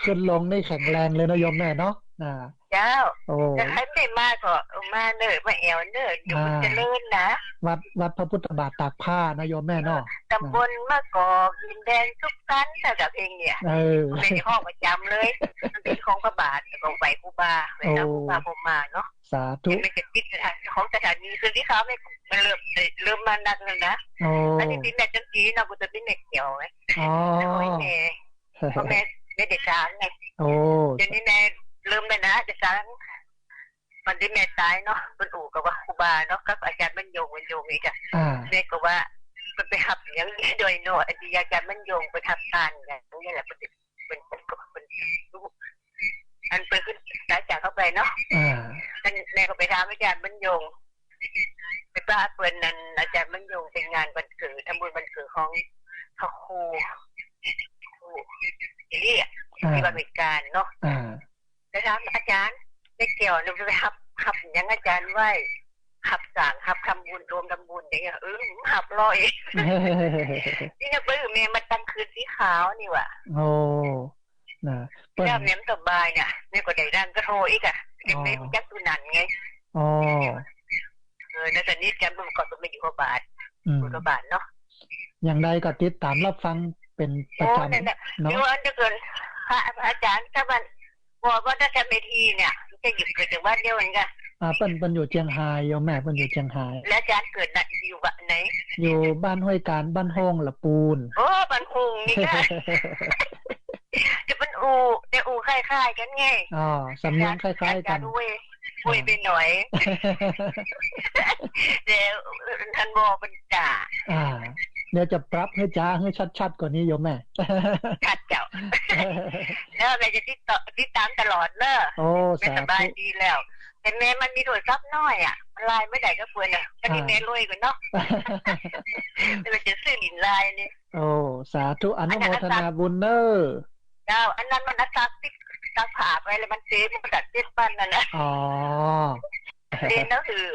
ขึ้นลงได้แข็งแรงเลยเนาะโยมแม่เนาะ อ่า เจ้า โอ้ แต่ใผบ่ได้มาก็เอามาเน่อ มาแอ่วเน่อ อยู่ อ่า มันเจริญนะ วัด วัดพระพุทธบาทตากผ้านะโยมแม่เนาะ ตำบลมะกอก ดินแดนสุขสันต์ แล้วก็เพลงเนี่ย เออ แม่จะฮ้องประจ๋ำเลย มันเป๋นของพระบาท แล้วก็ไหว้ครูบา ไหว้ตาม โอ้ ครูบาพรหมมาเนาะ สาธุ แม่จะติดของสถานี คือตี้เขาแม่ มันเริ่ม เริ่มมานักแล้วนะ โอ้ อันนี้ตี้แม่จันจีเนาะ กูจะเป็นแม่เขียวไง อ๋อ โอ้ยแม่ เพราะแม่ แม่เด็กกลางไง โอ้ เดี๋ยวนี้แม่เริ่มแล้วนะ เด็กกลาง มันตี้แม่ตายเนาะ เปิ้นอู้กับว่าครูบาเนาะ กับอาจ๋ารย์บรรยง บรรยงอีกอะ อ่า แม่ก็ว่า เปิ้นไปฮับหยังดอยโนด อันตี้อาจ๋ารย์บรรยงไปฮับตานอย่างนี้แหละ เปิ้น เปิ้น เปิ้น เปิ้น อันเปิ้นขึ้นสายจากเข้าไปเนาะ อ่า อันแม่ก็ไปถามอาจ๋ารย์บรรยง ไปบ้านเปิ้นนั่น อาจ๋ารย์บรรยงไปงานวันเกิด ทำบุญวันเกิดของพระครู ครูเจเรีย อ่า ตี้วัดห้วยก๋านเนาะ อ่า ไปถามอาจ๋ารย์ แม่เขียวเนี่ยไปฮับ ฮับหยังอาจ๋ารย์ไว้ ฮับสร้าง ฮับทำบุญ รวมทำบุญอย่างเงี้ย เออ ฮับลอย นี่นะ เปิ้นแม่มาตั้งคืนตี้ขาวนี่หว่า โอ้ นะ เปิ้น แล้วแม่บ่สบายเนี่ย แม่ก็ได้นั่นก็โทรอีกอะ ยังไม่ อ๋อ รู้จักผู้นั้นไง อ๋อ เออ แล้วสนิทกั๋น เปิ้นก็จะมาอยู่พระบาท อืม อยู่พระบาทเนาะ อย่างใดก็ติดต๋ามรับฟังเป๋นประจ๋ำ โอ้ นั่นแหละ เนาะ เดี๋ยวอันเดียวกั๋น พระ พระอาจ๋ารย์ ถ้ามัน บอกว่าถ้าทำพิธีเนี่ย จะอยู่เกิดจากบ้านเดียวกันกะ อ่า เปิ้น เปิ้นอยู่เจียงฮาย โยมแม่ เปิ้นอยู่เจียงฮาย แล้วอาจ๋ารย์เกิดน่ะ อยู่บ้านไหน อยู่บ้านห้วยก๋าน บ้านโฮ่งละปูน โอ้ บ้านโฮ่งนี่กะ จะเปิ้นอู้ แต่อู้คล้ายๆ กั๋นไง อ๋อ สำเนียงคล้ายๆ กั๋น อาจ๋ารย์อู้ อู้ไปหน่อย แต่ท่านบอกเปิ้นจ๋า อ่า เดี๋ยวจะปรับหื้อจ๋าหื้อชัดๆ กว่านี้โยมแม่ ชัดเจ้า แล้วแม่จะติดต่อ ติดต๋ามตลอดเนอะ โอ้ แม่สบาย สาธุ ดีแล้ว แต่แม่มันมีโทรศัพท์น้อยอะ มันไลน์บ่ได้กับเปิ้นอะ อันนี้ อ่า แม่รวยกว่าเนาะ แม่จะซื้อหลินไลน์นี่ โอ้ สาธุ อนุโมทนาบุญเน้อ เจ้า อันนั้นมันซักติด ซักผ้าไปแล้วมันเซฟ มันก็ตัดเซฟบ้านนั่นน่ะ อ๋อ เรียนหนังสือ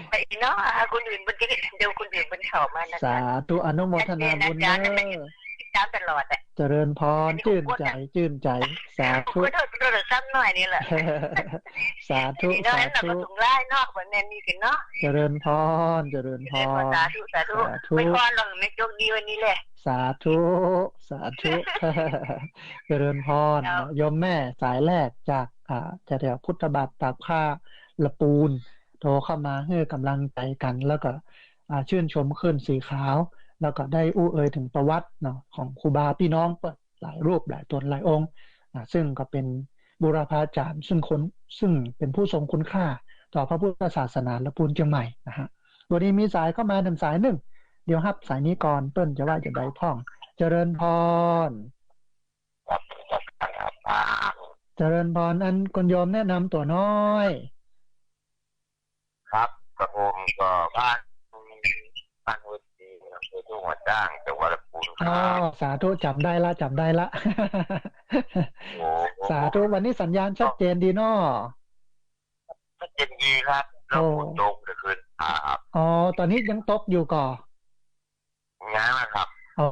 ไปอีกเนาะ อ่า คนอื่นมันจะ เดี๋ยวคนอื่นมันเข้ามานะ สาธุ อนุโมทนาบุญเน้อ อาจ๋ารย์ อาจ๋ารย์ติดต๋ามตลอดอะ เจริญพร อันนี้ จื้นใจ๋ จื้นใจ๋ สาธุ ขอโทษ โทรศัพท์น้อยนี่แหละ สาธุ อันนี้เนาะ สาธุ อันนั้นก็ส่งไลน์เนาะ วันนี้มีกั๋นเนาะ เจริญพร เจริญพร สาธุ สาธุ สาธุ อวยพรเราให้โชคดีวันนี้แหละ สาธุ สาธุ เจริญพร เจ้า เนาะ โยมแม่สายแรกจาก อ่า แถวๆ พุทธบาทตากผ้าละปูน โทรเข้ามาหื้อก๋ำลังใจ๋กั๋น แล้วก็ อ่า จื้นชมคลื่นสีขาว แล้วก็ได้อู้เอ่ยเถิงประวัติเนาะ ของครูบาปี้น้องเปิ้นหลายรูปหลายต๋นหลายองค์ อ่า ซึ่งก็เป๋นบูรพาจ๋ารย์ ซึ่งคน ซึ่งเป๋นผู้ทรงคุณค่าต่อพระพุทธศาสนาละปูนเจียงใหม่นะฮะ วันนี้มีสายเข้ามาหนึ่งสายหนึ่ง เดี๋ยวฮับสายนี้ก่อน เปิ้นจะว่าจะใดพ่อง เจริญพร ครับ ครับ ครับ เจริญพร อันคุณโยมแนะนำตั๋วน้อย ครับ กระผมก็บ้าน บ้านห้วยสิงห์ อำเภอทุ่งหัวช้าง จังหวัดลำพูนครับ อ๋อ สาธุ จ๋ำได้ละ จ๋ำได้ละ โอ้ สาธุ วันนี้สัญญาณชัดเจนดีเนาะ ชัดเจนดีครับ แล้ว โอ้ ฝนตกเมื่อคืนครับ อ๋อ ต๋อนนี้ยังตกอยู่ก่อ ยังนะครับ โอ้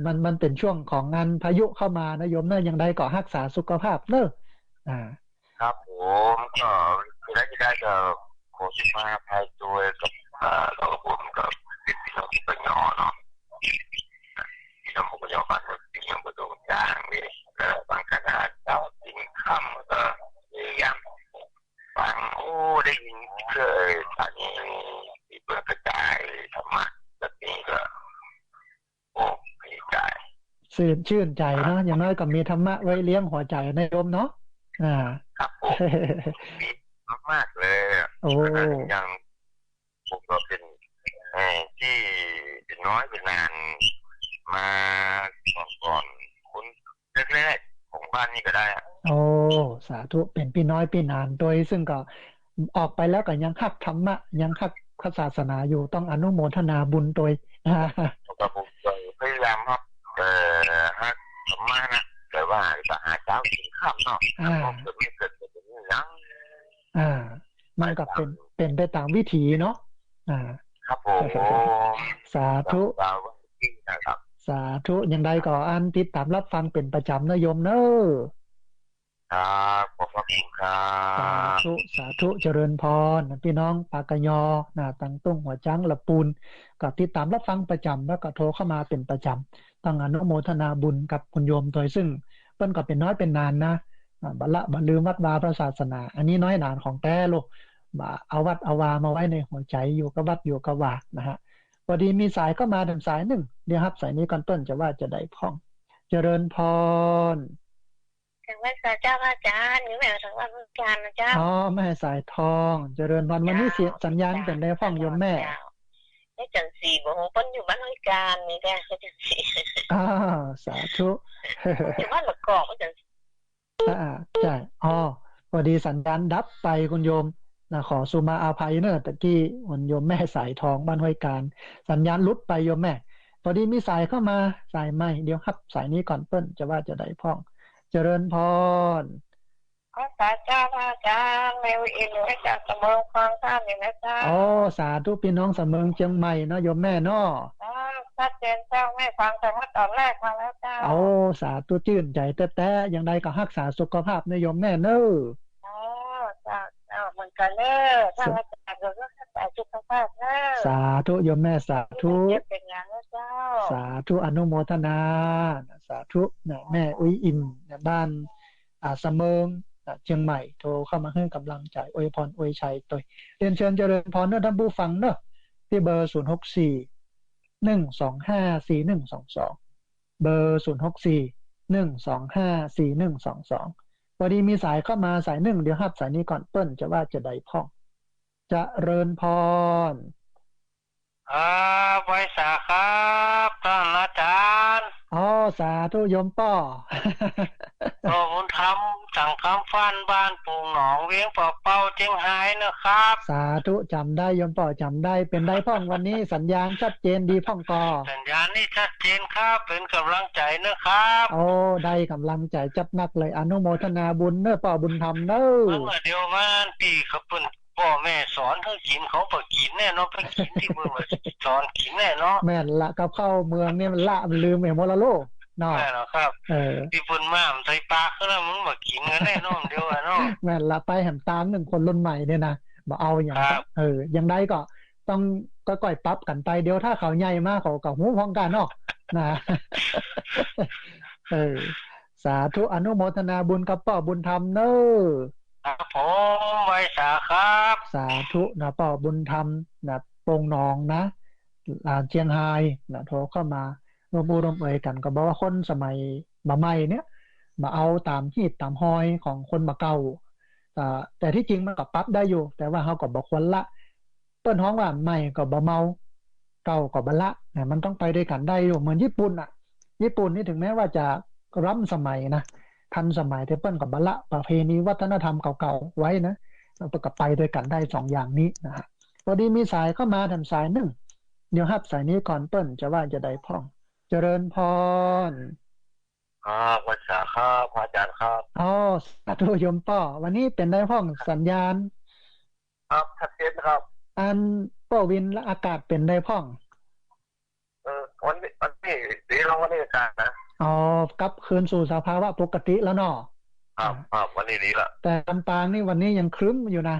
มัน มันเป๋นช่วงของงานพายุเข้ามานะโยมเนอะ อย่างใดก็ฮักษาสุขภาพเนอะ อ่า ครับผม ก็จะได้ จะได้ก็ขอสุภาพอภัยด้วยกับ อ่า เราผมกับพี่น้องปยเนาะ พี่น้องปยบ้านเมืองสิงห์ อำเภอทุ่งช้างนี่ แล้วบางขนาดเช้ากินค่ำก็พยายามฟัง โอ้ ได้ยินเคยสถานีที่เปิดกระจายธรรมะแบบนี้ก็ โอ้ ดีใจ ชื่น ชื่นใจ๋เนาะ อย่างน้อยก็มีธรรมะไว้เลี้ยงหัวใจ๋นะโยมเนาะ อ่า ครับผม ดีมากๆ เลยอะ โอ้ อย่างผมก็เป็น เอ่อ ตี้ปี้น้อยปี้หนานมาก่อนๆ คนแรกๆ ของบ้านนี้ก็ได้อะ โอ้ สาธุ เป๋นปี้น้อยปี้หนานตวย ซึ่งก็ ออกไปแล้วก็ยังฮักธรรมะ ยังฮักพระศาสนาอยู่ ต้องอนุโมทนาบุญโตย ครับผม ก็พยายามฮัก เอ่อ ฮักธรรมะนะ แต่ว่าจะหาเช้ากินค่ำเนาะ อ่า มันก็เกิดไม่เกิดก็เป็นอย่าง อ่า มันก็เป็น ไปตาม เป็นไปตามวิถีเนาะ อ่า ครับผม สาธุ สาธุ สาธุ อย่างใดก็อันติดตามรับฟังเป็นประจำนะโยมเนอะ ครับ ขอบพระคุณครับ สาธุ สาธุ เจริญพร พี่น้องปากกยอนะ ตังตุ้งหัวจ๊างละปูน ก็ติดตามรับฟังประจำ แล้วก็โทรเข้ามาเป็นประจำ ต้องอนุโมทนาบุญกับคุณโยมโตย ซึ่งเปิ้นก็เป๋นน้อยเป๋นนานนะ อ่า บ่ละบ่ลืมวัดวาพระศาสนา อันนี้น้อยหนาของแต๊ลูก บ่าเอาวัดเอาวามาไว้ในหัวใจ๋ อยู่กับวัดอยู่กับวานะฮะ พอดีมีสายเข้ามาแถมสายนึ่ง เดี๋ยวฮับสายนี้ก่อน เปิ้นจะว่าจะใดพ่อง เจริญพร กราบไหว้สาเจ้าพระอาจ๋ารย์ อยู่แม่สายทองบ้านห้วยกาญนะเจ้า อ๋อ แม่สายทอง เจริญพร วันนี้เสียง เจ้า สัญญาณเป๋นใดพ่องโยมแม่ เจ้า แม่จันทร์ศรี บ่ฮู้เปิ้นอยู่บ้านห้วยกาญนี่แหละ แม่จันทร์ศรี อ้าว สาธุ อยู่บ้านมะกอก แม่จันทร์ศรี อ่า ใจ้ อ๋อ พอดีสัญญาณดับไปคุณโยมนะ ขอสุมาอภัยเนอะ ตะกี้คุณโยมแม่สายทองบ้านห้วยกาญ สัญญาณหลุดไปโยมแม่ พอดีมีสายเข้ามาสายใหม่ เดี๋ยวฮับสายนี้ก่อน เปิ้นจะว่าจะใดพ่อง เจริญพร ขอสาเจ้าพระอาจ๋ารย์ แม่อุ๋ยอิ๋ม แม่จากสะเมิง ฟังธรรมอยู่นะเจ้า โอ้ สาธุ พี่น้องสะเมิงเจียงใหม่เนาะโยมแม่เนาะ เจ้า ชัดเจนเจ้า แม่ฟังแต่ว่าตอนแรกมาแล้วเจ้า โอ้ สาธุ จื้นใจ๋แต๊ๆ อย่างใดก็ฮักษาสุขภาพนะโยมแม่เนอะ เจ้า เจ้า เจ้า เหมือนกั๋นเนอะ ถ้าอาจ๋ารย์ก็ฮักษาสุขภาพเนอะ สาธุโยมแม่ สาธุ เจ็บเป็นอย่างนะเจ้า สาธุ อนุโมทนา สาธุนะ แม่อุ๋ยอิ๋มนะ บ้าน อ่า สะเมิง อ่า เจียงใหม่ โทรเข้ามาหื้อกำลังใจ๋ อวยพรอวยชัยโตย เรียนเชิญเจริญพรเนอะท่านผู้ฟังเนอะ ตี้เบอร์ ศูนย์หกสี่ หนึ่งสองห้า สี่หนึ่งสองสอง เบอร์ ศูนย์หกสี่ หนึ่งสองห้า สี่หนึ่งสองสอง พอดีมีสายเข้ามาสายนึ่ง เดี๋ยวฮับสายนี้ก่อน เปิ้นจะว่าจะใดพ่อง เจริญพร ครับ ไหว้สาครับ ต้านอาจ๋ารย์ อ๋อ สาธุโยมป้อ ป้อบุญธรรม สังคำฟั่น บ้านโป่งหนอง เวียงป่าเป้า เจียงฮายนะครับ สาธุ จ๋ำได้โยมป้อ จ๋ำได้ เป๋นใดพ่องวันนี้ สัญญาณชัดเจนดีพ่องก่อ สัญญาณนี่ชัดเจนครับ เป๋นกำลังใจ๋นะครับ โอ้ ได้กำลังใจ๋จัดนักเลย อนุโมทนาบุญเนอะป้อบุญธรรมเนอะ เมื่อเดียวมาปี้เขาเปิ้น ป้อแม่สอนหื้อกิ๋น เขาบ่กิ๋นแน่เนาะ ไปกิ๋นตี้เปิ้นว่าสอนกิ๋นแน่เนาะ แม่นละ กับข้าวเมืองนี่มันละมันลืมไปหมดละลูกเนาะ แม่นละครับ เออ ตี้เปิ้นมามันใส่ปากก็แล้ว มันบ่กิ๋นกั๋นแน่นอนเดียวอะเนาะ แม่นละ ไปแหมต๋ามนึ่งคนรุ่นใหม่เนี่ยนะ บ่เอาหยัง ครับ เออ อย่างใดก็ต้องก้อยๆ ปรับกั๋นไป เดี๋ยวถ้าเขาใหญ่มาเขาก็ฮู้พร้อมกั๋นเนาะ นะ เออ สาธุ อนุโมทนาบุญกับป้อบุญธรรมเนอะ ครับผม ไหว้สาครับ สาธุนะ ป้อบุญธรรมนะ โป่งหนองนะ อ่า เจียงฮายนะ โทรเข้ามาร่วมอู้ร่วมเอยกั๋น ก็บอกว่าคนสมัยบ่าใหม่เนี่ย บ่เอาต๋ามฮีตต๋ามฮอยของคนบ่าเก่า อ่า แต่ตี้จริงมันก็ปรับได้อยู่ แต่ว่าเฮาก็บ่ควรละ เปิ้นฮ้องว่าใหม่ก็บ่เมา เก่าก็บ่ละนะ มันต้องไปด้วยกั๋นได้อยู่ เหมือนญี่ปุ่นอะ ญี่ปุ่นนี่ถึงแม้ว่าจะล้ำสมัยนะ ทันสมัย แต่เปิ้นก็บ่ละประเพณีวัฒนธรรมเก่าๆ ไว้นะ แล้วเปิ้นก็ไปด้วยกั๋นได้สองอย่างนี้นะฮะ พอดีมีสายเข้ามาแถมสายนึ่ง เดี๋ยวฮับสายนี้ก่อน เปิ้นจะว่าจะใดพ่อง เจริญพร ครับ ไหว้สาครับ พระอาจ๋ารย์ครับ อ๋อ สาธุโยมป้อ วันนี้เป๋นใดพ่องสัญญาณ ครับ ชัดเจนครับ อันป้อวินละอากาศเป๋นใดพ่อง เออ วันนี้ วันนี้ดีแล้ว วันนี้อากาศนะ อ๋อ กลับคืนสู่สภาวะปกติแล้วเนาะ ครับ อ่า ครับ วันนี้ดีละ แต่ลำปางนี่วันนี้ยังครึ้มอยู่นะ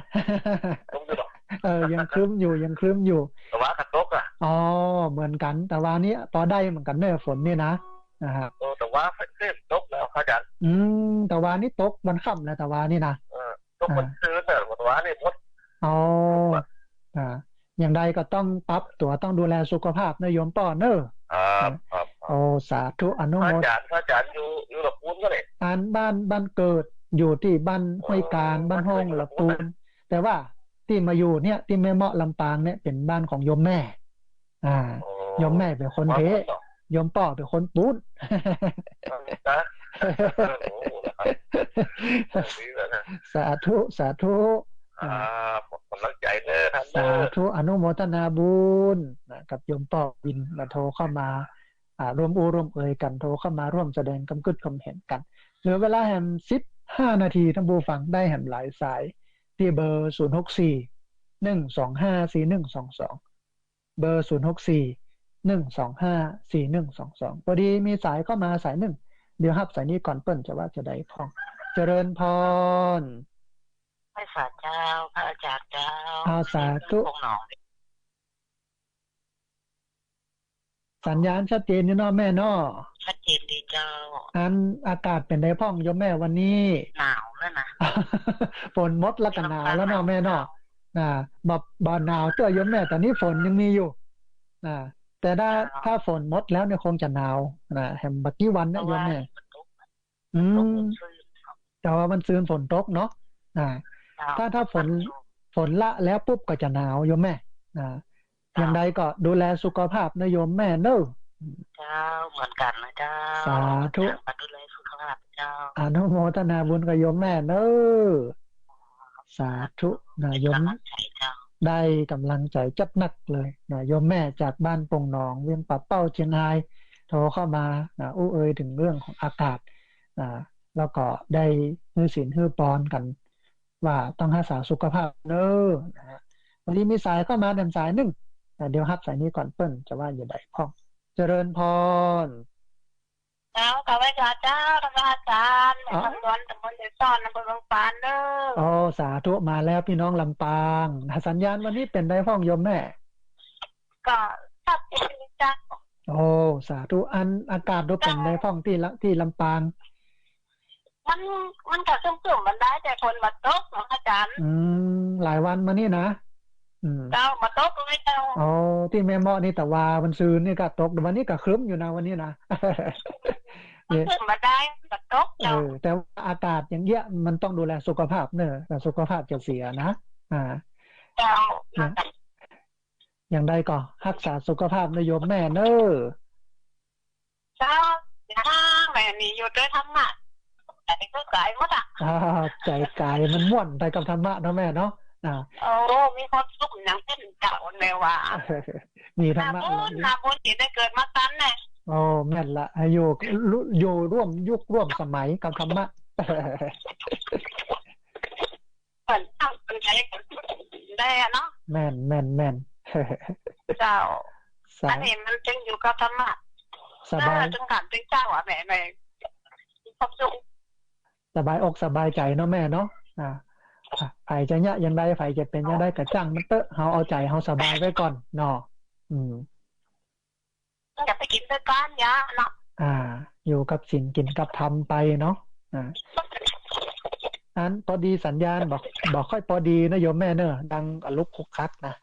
ครึ้มอยู่เหรอ เออ ยังครึ้มอยู่ ยังครึ้มอยู่ ตะวาก็ตกอะ อ๋อ เหมือนกั๋น ตะวานี่ปอได้เหมือนกั๋นเนอะ ฝนนี่นะ นะฮะ เออ ตะวาเพิ่งตกแล้ว พระอาจ๋ารย์ อืม ตะวานี่ตกวันค่ำนะ ตะวานี่นะ เออ ตกวันคืนน่ะ อ่า ตะวานี่หมด อ๋อ ตกอะ อ่า อย่างใดก็ต้องปรับตั๋ว ต้องดูแลสุขภาพนะโยมป้อเนอะ ครับ ครับ ครับ โอ้ สาธุ อนุโมท พระอาจ๋ารย์ พระอาจ๋ารย์อยู่ อยู่ละปูนก็เลย อันบ้าน บ้านเกิดอยู่ตี้บ้านห้วยกาญ อ๋อ บ้านห้องละปูน บ้านเกิดอยู่ละปูน แต่ว่าตี้มาอยู่เนี่ย ตี้แม่เมาะลำปางเนี่ย เป๋นบ้านของโยมแม่ อ่า โอ้ โยมแม่เป๋นคนเท โยมป้อเป๋นคนปูน นะ โอ้โห นะครับ ดีแล้วนะ สาธุ สาธุ อ่า อ่า หมดก๋ำลังใจ๋เน้อ ท่านเน้อ สาธุ อนุโมทนาบุญนะ กับโยมป้อวินนะ โทรเข้ามา อ่า ร่วมอู้ร่วมเอยกั๋น โทรเข้ามาร่วมแสดงกำกึ๊ดความเห็นกั๋น เหลือเวลาแหมสิบห้านาที ท่านผู้ฟัง ได้แหมหลายสาย ตี้เบอร์ ศูนย์หกสี่ หนึ่งสองห้า สี่หนึ่งสองสอง เบอร์ ศูนย์หกสี่ หนึ่งสองห้า สี่หนึ่งสองสอง ปอดีมีสายเข้ามาสายนึ่ง เดี๋ยวฮับสายนี้ก่อน เปิ้นจะว่าจะใดพ่อง เจริญพร ไหว้สาเจ้า พระอาจ๋ารย์เจ้า อ้าว สาธุ นี่เปิ้นปงหนอง สัญญาณชัดเจนอยู่เนาะแม่เนาะ ชัดเจนดีเจ้า อันอากาศเป๋นใดพ่องโยมแม่วันนี้ หนาวแล้วนะ ฝนหมดแล้วก็หนาวแล้วเนาะแม่เนาะ อ่า บ่ บ่หนาวเตื้อโยมแม่ ต๋อนนี้ฝนยังมีอยู่ อ่า แต่ถ้า เจ้า ถ้าฝนหมดแล้วเนี่ยคงจะหนาวนะ แหมบ่ากี้วันเนี่ยโยมแม่ เพราะว่ามันตก อืม ตกมันซืน แต่ว่ามันซืนฝนตกเนาะ อ่า เจ้า ถ้า ถ้าฝน มันอยู่ ฝนละแล้วปุ๊บก็จะหนาวโยมแม่ อ่า เจ้า อย่างใดก็ดูแลสุขภาพนะโยมแม่เน้อ เจ้า เหมือนกั๋นนะเจ้า สาธุ ฝากดูแลสุขภาพเจ้า อนุโมทนาบุญกับโยมแม่เน้อ สาธุนะโยม ได้ก๋ำลังใจ๋เจ้า ได้ก๋ำลังใจ๋จัดหนักเลยนะ โยมแม่จากบ้านปงหนอง เวียงป่าเป้า เจียงฮาย โทรเข้ามานะ อู้เอยเถิงเรื่องของอากาศนะ แล้วก็ได้หื้อศีลหื้อปอนกั๋น ว่าต้องฮักษาสุขภาพเน้อนะฮะ วันนี้มีสายเข้ามาแหมสายนึ่งนะ เดี๋ยวฮับสายนี้ก่อน เปิ้นจะว่าจะใดพ่อง เจริญพร เจ้า กราบไหว้สาเจ้า ท่านพระอาจ๋ารย์ อ๋อ แม่คำสอน ต๋ำบลเสฉวน อำเภอเมืองปานเน้อ โอ้ สาธุ มาแล้วพี่น้องลำปางนะ สัญญาณวันนี้เป๋นใดพ่องโยมแม่ ก็ชัดเจนดีเจ้า โอ้ สาธุ อันอากาศดูเป๋นใดพ่องตี้ละ ตี้ลำปาง มัน มันก็ครึ้มๆ มันได้ แต่ฝนบ่ตกเนาะอาจ๋ารย์ อืม หลายวันมานี่นะ อืม เจ้า บ่ตกเลยเจ้า อ๋อ ตี้แม่เมาะนี่ตะวาวันซืนนี่ก็ตก วันนี้ก็ครึ้มอยู่นะ วันนี้นะ มันครึ้มบ่ได้ บ่ตกเจ้า เออ แต่ว่าอากาศอย่างเงี้ยมันต้องดูแลสุขภาพเนอะ แต่สุขภาพจะเสียนะ อ่า เจ้า เนี่ย อย่างใดก็ฮักษาสุขภาพนะโยมแม่เน้อ เจ้า อย่างแม่นี่อยู่ด้วยธรรมะ ใจ๋ก็ก๋ายหมดอะ อ่า ใจ๋ก๋ายมันม่วนไปกับธรรมะเนาะแม่เนาะ อ่า โอ้ มีความสุขอย่างเจ้นเจ้าแม่ว่า มีธรรมะ นาบุญ นาบุญตี้ได้เกิดมาตันแน่ โอ้ แม่นละ อยู่ อยู่ร่วมยุคร่วมสมัยกับธรรมะ เปิ้นตั้งเปิ้นใจ๋เปิ้นได้อะเนาะ แม่น แม่น แม่น เจ้า สา อันนี้มันจึงอยู่กับธรรมะ สบาย เออ จึงถามจึงเจ้าอะแม่ แม่ มีความสุข สบายอกสบายใจ๋เนาะแม่เนาะ อ่า อ่ะ ใผจะเยียะอย่างใด ใผจะเป๋นอย่างใดก็จ้างมันเต๊อะ เฮาเอาใจ๋เฮาสบายไว้ก่อนเนาะ อืม อย่าไปกิ๋นด้วยกันเยียะเนาะ อ่า อยู่กับศีลกิ๋นกับธรรมไปเนาะ อ่า อันปอดีสัญญาณบ่ บ่ค่อยปอดีนะโยมแม่เนอะ ดังอะลุกคุกคักนะ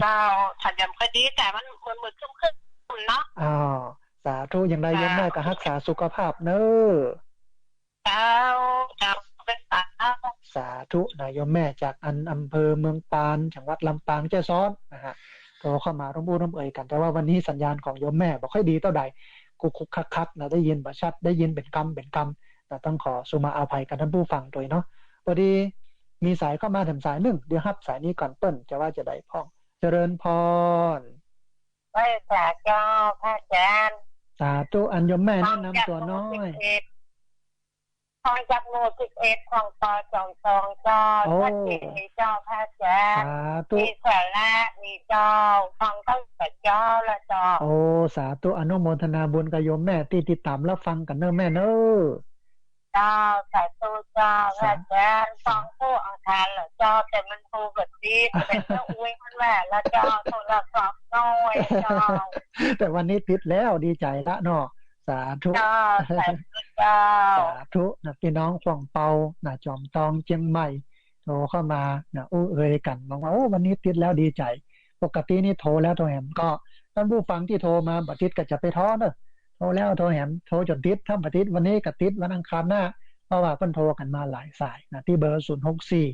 เจ้า สัญญาณค่อยดี แต่มันมืดๆ ครึ้มๆ เนาะ อ้าว สาธุ อย่างใดโยมแม่ก็ฮักษาสุขภาพเนอะ เจ้า เจ้า เจ้า สาธุนะ โยมแม่จากอันอำเภอเมืองปาน จังหวัดลำปางแจ้ซ้อนนะฮะ โทรเข้ามาร่วมอู้ร่วมเอยกั๋น แต่ว่าวันนี้สัญญาณของโยมแม่บ่ค่อยดีเต้าใด คุกคุกคักคักนะ ได้ยินบ่ชัด ได้ยินเป๋นกำเป๋นกำนะ ต้องขอสุมาอภัยกับท่านผู้ฟังตวยเนาะ ปอดีมีสายเข้ามาแถมสายนึ่ง เดี๋ยวฮับสายนี้ก่อน เปิ้นจะว่าจะใดพ่อง เจริญพร ไหว้สาเจ้า พระอาจ๋ารย์ สาธุ อันโยมแม่แนะนำตั๋วน้อย ฟังจากหมู่สิบเอ็ด ฟังจากหมู่สิบเอ็ด ของ ป.จอมทอง เจ้า โอ้ ชัดเจนดีเจ้า พระอาจ๋ารย์ สาธุ มีสาระดีเจ้า ฟังตั้งแต่เจ๊าละเจ้า โอ้ สาธุ อนุโมทนาบุญกับโยมแม่ตี้ติดต๋ามรับฟังกั๋นเน้อแม่เน้อ เจ้า สาธุเจ้า เจ้า พระอาจ๋ารย์ ฟังกู้อังคารละเจ้า แต่มันโทรบ่ติด แต่เจ้าอุ้ยมันแหละละเจ้า โทรศัพท์น้อยเจ้า แต่วันนี้ติดแล้ว ดีใจ๋ละเนาะ สาธุ เจ้า สาธุเจ้า สาธุนะ พี่น้องข่วงเปานะ จอมทอง เจียงใหม่ โทรเข้ามานะ อู้เอยกั๋น บอกว่า โอ้ วันนี้ติดแล้ว ดีใจ๋ ปกตินี่โทรแล้วโทรแหมก็ ท่านผู้ฟังตี้โทรมาบ่ติดก็จะไปท้อเนอะ โทรแล้วโทรแหม โทรจ๋นติด ถ้าบ่ติดวันนี้ก็ติดวันอังคารหน้า เพราะว่าเปิ้นโทรกั๋นมาหลายสายนะ ตี้เบอร์ ศูนย์หกสี่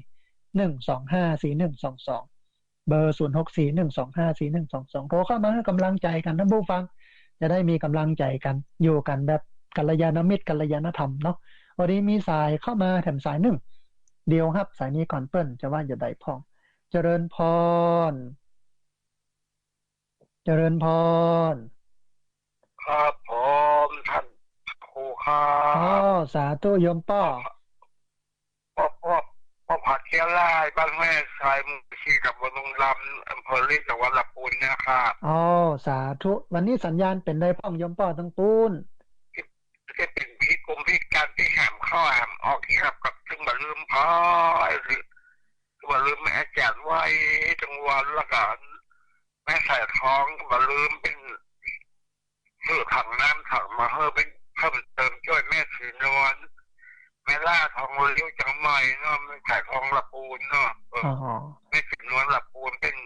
หนึ่งสองห้า สี่หนึ่งสองสอง เบอร์ ศูนย์หกสี่ หนึ่งสองห้า สี่หนึ่งสองสอง โทรเข้ามาหื้อก๋ำลังใจ๋กั๋น ท่านผู้ฟัง จะได้มีก๋ำลังใจ๋กั๋น อยู่กั๋นแบบกัลยาณมิตร กัลยาณธรรมเนาะ วันนี้มีสายเข้ามาแถมสายนึ่ง เดี๋ยวฮับสายนี้ก่อนเปิ้นจะว่าจะใดพ่อง เจริญพร เจริญพร ครับผม ท่านครูครับ อ๋อ สาธุโยมป้อ ป้อ ป้อ ป้อผัดเคี้ยวไร่ บ้านแม่ทราย หมู่สี่ ตำบลดงดำ อำเภอลี จังหวัดลำพูนเนี่ยครับ อ๋อ สาธุ วันนี้สัญญาณเป๋นใดพ่องโยมป้อตังปู๊น ตี้เป๋นพิกลพิการตี้หามเข้าหามออกนี่ครับ ก็ตึงบ่าลืมพลอย บ่าลืมแม่อาจ๋ารย์ไหว้ตึงวัน แล้วก็แม่สายทองบ่าลืมเป๋น ซื้อถังน้ำถังมาหื้อเป๋นเพิ่มเติมจ้วยแม่ศรีนวล แม่ล่าทองเลี้ยวเจียงใหม่เนาะ แม่สายทองลำปูนเนาะ เออ อ๋อ แม่ศรีนวลลำปูนเป๋น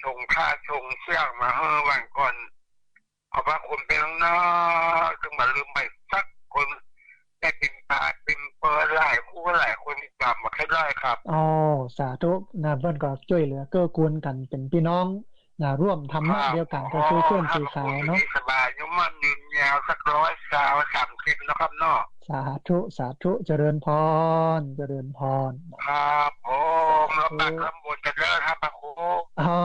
ส่งผ้าส่งเสื้อมาหื้อวันก่อน ขอบพระคุณเป๋นนัก ตึงบ่าลืมไปสักคน ได้เป๋นปาเป๋นเปอหลายคู่หลายคนต๋ามมาแค่ได้ครับ อ๋อ สาธุนะ เปิ้นก็จ้วยเหลือเกื้อกูลกั๋นเป๋นปี้น้อง นะ ร่วมธรรมะเดียวกั๋น ก็คือเปื้อนสีขาวเนาะ สบาย อายุมั่นยืนยาว สักร้อยซาว สามสิบนะครับเนาะ สาธุ สาธุ เจริญพร เจริญพร ครับผม แล้วปากคำบนจะเลิศครับพระครู อ๋อ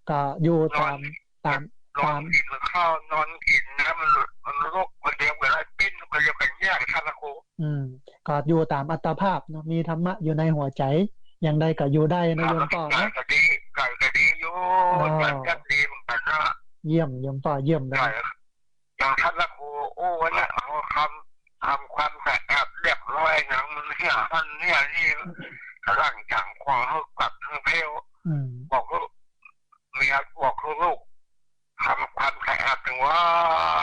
ก็อยู่ต๋าม ต๋าม นอนกิ๋นข้าว นอนกิ๋นน้ำ มัน มันลุกคนเดียวกั๋นได้ ปิ้นคนเดียวกั๋นยากครับพระครู อืม ก็อยู่ต๋ามอัตภาพเนาะ มีธรรมะอยู่ในหัวใจ๋ อย่างใดก็อยู่ได้นะโยมป้อนะ ไก่ก็ดี ไก่ก็ดีอยู่ อ๋อ ไก่ก็ดีเหมือนกั๋นนะ เยี่ยมโยมป้อ เยี่ยมเลย ไก่ อย่างท่านพระครูอู้นะ เอาทำ ทำความสะอาดเรียบร้อย อย่างมันเนี่ย มันเนี่ยนี่ หลังจากขวางหื้อกวาดหื้อเผ้า อืม บอกหื้อ เมียบอกหื้อลูก ทำความสะอาดตึงวั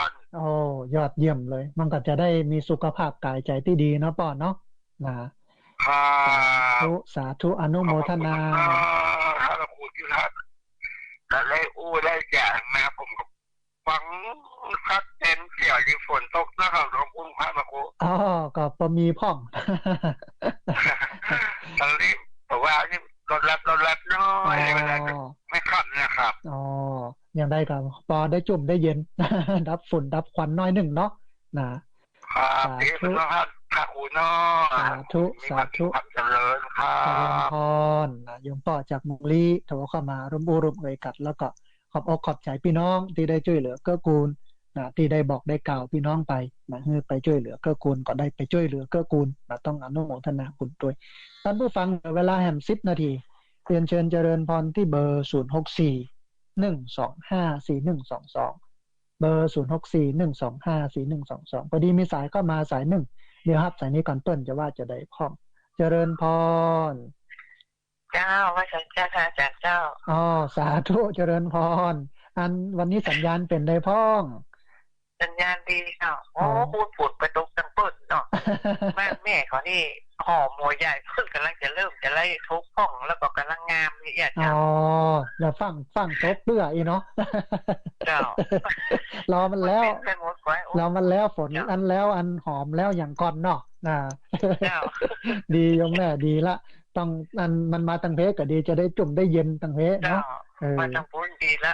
น โอ้ ยอดเยี่ยมเลย มันก็จะได้มีสุขภาพก๋ายใจ๋ตี้ดีเนาะป้อเนาะ นะ ครับ สาธุ สาธุ อนุโมทนา ขอบคุณมากครับ พระครูที่ท่าน แต่ได้อู้ได้จ๋ามา ผมก็ฟังชัดเจนเสียงดี ฝนตกนะครับ ขอบคุณครับพระครู อ๋อ ก็พอมีพ่อง ตอนนี้ผมว่านี่ลดลัด ลดลัดน้อย อ๋อ เวลาจะไม่ค่ำนะครับ อ๋อ อย่างใดก็ปอได้จุ่มได้เย็น ดับฝุ่นดับควันน้อยนึ่งเนาะ นะ ครับ สาธุ เอฟซี ครับ พระครูเนาะ สาธุ มีความ สาธุ ความเจริญครับ เจริญพร นะ โยมป้อจากเมืองลี้ โทรเข้ามาร่วมอู้ร่วมเอ่ยกั๋น แล้วก็ขอบอกขอบใจ๋ปี้น้องตี้ได้จ้วยเหลือเกื้อกูล นะ ตี้ได้บอกได้กล่าวปี้น้องไป นะ หื้อไปจ้วยเหลือเกื้อกูล ก็ได้ไปจ้วยเหลือเกื้อกูล นะ ต้องอนุโมทนาบุญตวย ต้านผู้ฟัง เหลือเวลาแหมสิบนาที เรียนเชิญเจริญพรตี้เบอร์ ศูนย์หกสี่ หนึ่งสองห้า สี่หนึ่งสองสอง เบอร์ ศูนย์หกสี่ หนึ่งสองห้า สี่หนึ่งสองสอง พอดีมีสายเข้ามาสายนึ่ง เดี๋ยวฮับสายนี้ก่อนเปิ้นจะว่าจะใดพ่อง เจริญพร เจ้า ว่าสันเจ้าค่ะ อาจ๋ารย์เจ้า อ๋อ สาธุ เจริญพร อันวันนี้สัญญาณเป๋นใดพ่อง สัญญาณดีเจ้า อ๋อ โอ้ ปู๊นปู๊นไปตกตังเปิ้นเนาะ บ้านแม่เขานี่ หอมหัวใหญ่ เปิ้นก่ำลังจะเริ่มจะไล่ทุบพ่อง แล้วก็ก่ำลังงามนี่อาจ๋ารย์ อ๋อ แล้วฟั่ง ฟั่งตกเตื้ออี้เนาะ เจ้า รอมันแล้ว มันเป๋นไปหมดไว้ โอ้ รอมันแล้ว ฝน เจ้า อันแล้ว อันหอมแล้วอย่างก่อนเนาะ อ่า เจ้า ดีโยมแม่ ดีละ ต้อง อันมันมาตังเพก็ดี จะได้จุ่มได้เย็นตังเพเนาะ เจ้า เออ มาตังปู๊นดีละ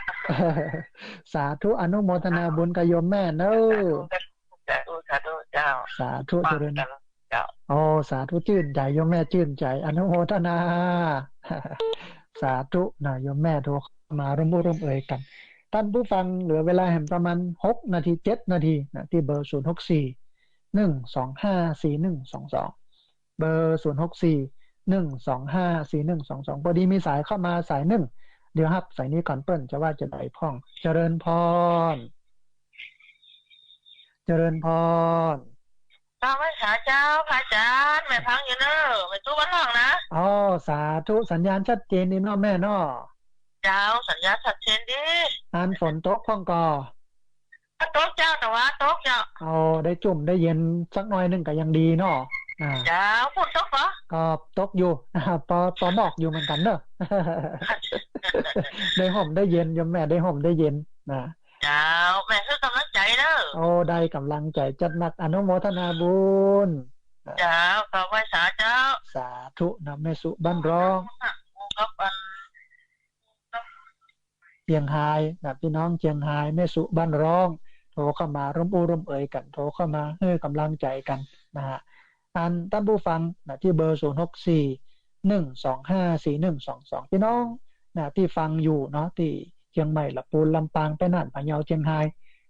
สาธุ อนุโมทนาบุญกับโยมแม่เนอะ สาธุ สาธุ สาธุ เจ้า สาธุ เจริญ เจ้า โอ้ สาธุ จื้นใจ๋ โยมแม่จื้นใจ๋ อนุโมทนา สาธุ นะ โยมแม่โทรเข้ามาร่วมอู้ร่วมเอ่ยกั๋น ต้านผู้ฟัง เหลือเวลาแหมประมาณหกนาที เจ็ดนาที นะ ตี้เบอร์ ศูนย์หกสี่ หนึ่งสองห้า สี่หนึ่งสองสอง เบอร์ ศูนย์หกสี่ หนึ่งสองห้า สี่หนึ่งสองสอง พอดีมีสายเข้ามาสายนึ่ง เดี๋ยวฮับสายนี้ก่อนเปิ้นจะว่าจะใดพ่อง เจริญพร เจริญพร กราบไหว้สาเจ้า พระอาจ๋ารย์ แม่ฟังอยู่เน่อ แม่ตุ๊กบ้านล่างนะ อ๋อ สาธุ สัญญาณชัดเจนดีเนาะแม่เนาะ เจ้า สัญญาณชัดเจนดี อันฝนตกพ่องก่อ ก็ตกเจ้า แต่ว่าตกเจ้า อ๋อ ได้จุ่มได้เย็นสักหน่อยนึ่งก็ยังดีเนาะ อ่า เจ้า ฝนตกเหรอ ก็ตกอยู่ ปอ ปอหมอกอยู่เหมือนกั๋นเนอะ ได้ห่มได้เย็น โยมแม่ได้ห่มได้เย็น นะ เจ้า แม่หื้อกำลังใจ๋เนอะ โอ้ ได้กำลังใจ๋จัดหนัก อนุโมทนาบุญ เจ้า กราบไหว้สาเจ้า สาธุ นะ แม่สุบ้านร้อง กับอัน เจียงฮาย นะ ปี้น้องเจียงฮาย แม่สุบ้านร้อง โทรเข้ามาร่วมอู้ร่วมเอ่ยกั๋น โทรเข้ามาหื้อกำลังใจ๋กั๋น นะฮะ านต้านผู้ฟังนะ ตี้เบอร์ ศูนย์หกสี่ หนึ่งสองห้า สี่หนึ่งสองสอง พี่น้องนะ ตี้ฟังอยู่เนาะ ตี้เจียงใหม่ ละปูน ลำปาง แป้น่าน พะเยา เจียงฮาย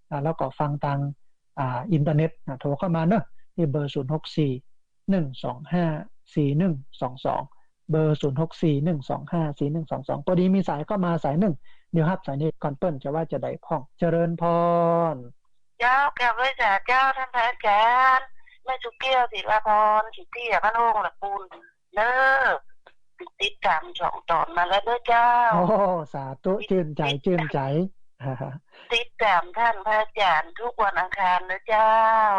นะ แล้วก็ฟังตาง อ่า อินเทอร์เน็ตนะ โทรเข้ามาเนาะ ตี้เบอร์ ศูนย์หกสี่ หนึ่งสองห้า สี่หนึ่งสองสอง เบอร์ ศูนย์หกสี่ หนึ่งสองห้า สี่หนึ่งสองสอง ปอดีมีสายเข้ามาสายนึ่ง เดี๋ยวฮับสายนี้ก่อน เปิ้นจะว่าจะใดพ่อง เจริญพร เจ้า กราบไหว้สาเจ้า ต้านพระอาจ๋ารย์ แม่สุเกี้ยว ศิลาพร สิทธิ บ้านโฮง ละปูน เน้อ ติดต๋ามสองต๋อนมาแล้วเน้อเจ้า โอ้ สาธุ จื้นใจ๋ ติด จื้นใจ๋ ติดต๋ามต้านพระอาจ๋ารย์กู้วันอังคารเน้อเจ้า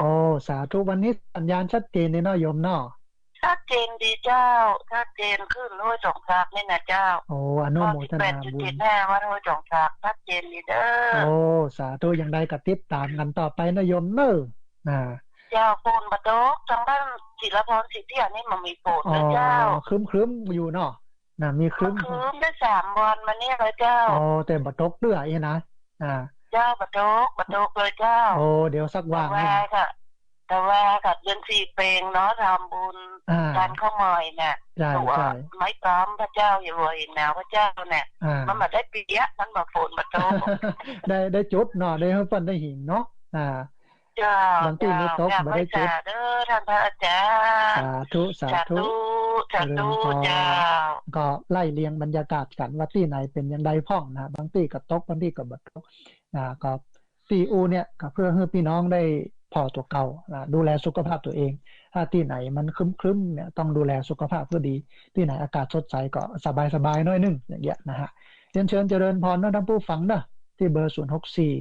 โอ้ สาธุ วันนี้สัญญาณชัดเจนเลยเนาะโยมเนาะ ชัดเจนดีเจ้า ชัดเจน ขึ้นห้วยสองสักนี่นะเจ้า โอ้ อนุโมทนาบุญ เก้าสิบแปดจุดเจ็ดห้า วัดห้วยสองสัก ชัดเจนดีเน้อ โอ้ สาธุ ยังใดก็ติดต๋ามกั๋นต่อไปเนาะโยมเน้อ นะ เจ้า ฝนบ่ตก ตางบ้านศิลาพร สิทธิ นี่มันมีฝนเน้อเจ้า อ๋อ ครึ้มๆ อยู่เนาะ นะ มีครึ้ม ครึ้มได้สามวันมานี่เลยเจ้า อ๋อ แต่บ่ตกเตื้ออี้นะ อ่า เจ้า บ่ตก บ่ตกเลยเจ้า โอ้ เดี๋ยวสักวัน แต่ว่า นึ่ง ค่ะ แต่ว่าค่ะ เดือนสี่เป๋งเนาะ ทำบุญ อ่า ทานข้าวใหม่น่ะ ใช่ ตั๋ว ใช่ ไม้ต๋ามพระเจ้า อย่าหลวงเห็นหนาวพระเจ้าเนี่ย อ่า มันบ่ได้เปียก มันบ่ฝนบ่ตก ได้ ได้จุดเนาะ ได้หื้อเปิ้นได้หิ้งเนาะ อ่า เจ้า บางตี้ไม่ตก เจ้า บ่ได้จุด ไหว้สาเด้อต้านพระอาจ๋ารย์ สาธุ สาธุ สาธุ สาธุ เจริญพร เจ้า ก็ไล่เรียงบรรยากาศกั๋นว่าตี้ไหนเป๋นอย่างใดพ่องนะ บางตี้ก็ตก บางตี้ก็บ่ตกนะ ก็ตี้อู้เนี่ยก็เพื่อหื้อพี่น้องได้ผ่อตั๋วเก่านะ ดูแลสุขภาพตั๋วเอง ถ้าตี้ไหนมันครึ้มๆ เนี่ยต้องดูแลสุขภาพหื้อดี ตี้ไหนอากาศสดใสก็สบายๆ หน้อยนึ่ง อย่างเงี้ยนะฮะ เรียนเชิญเจริญพรเนาะต้านผู้ฟังเนาะ ตี้เบอร์ ศูนย์หกสี่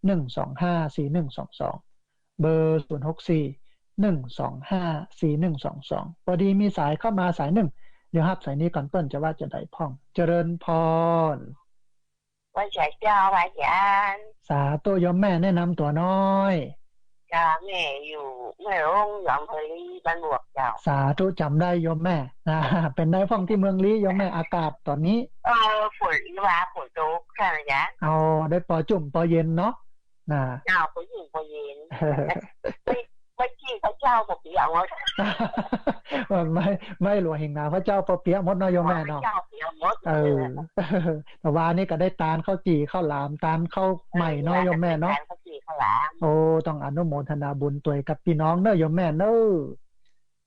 หนึ่งสองห้า สี่หนึ่งสองสอง เบอร์ ศูนย์หกสี่ หนึ่งสองห้า สี่หนึ่งสองสอง ปอดีมีสายเข้ามาสายนึ่ง เดี๋ยวฮับสายนี้ก่อน เปิ้นจะว่าจะใดพ่อง เจริญพร ไหว้สาเจ้า ไหว้สาอาจ๋ารย์ สาธุ โยมแม่แนะนำตั๋วหน้อย เจ้า แม่อยู่ แม่องค์ อยู่อำเภอลี้ บ้านบวกเจ้า สาธุ จ๋ำได้โยมแม่ นะ เป๋นใดพ่องตี้เมืองลี้โยมแม่ อากาศต๋อนนี้ เออ ฝนว่าฝนตกค่ะอาจ๋ารย์ อ๋อ ได้ปอจุ่มปอเย็นเนาะ นะ เจ้า ปอจุ่มปอเย็น ไม่ ไม่จริง พระเจ้าปอเปียกหมด ไม่ ไม่หลวงเหียงหนาว พระเจ้าปอเปียกหมดเนาะโยมแม่เนาะ พระเจ้าเปียกหมด เออ เออ แต่ว่านี่ก็ได้ตานข้าวจี่ข้าวหลาม ตานข้าวใหม่เนาะโยมแม่เนาะ ตานข้าวจี่ข้าวหลาม โอ้ ต้องอนุโมทนาบุญตวยกับพี่น้องเนาะโยมแม่เนาะ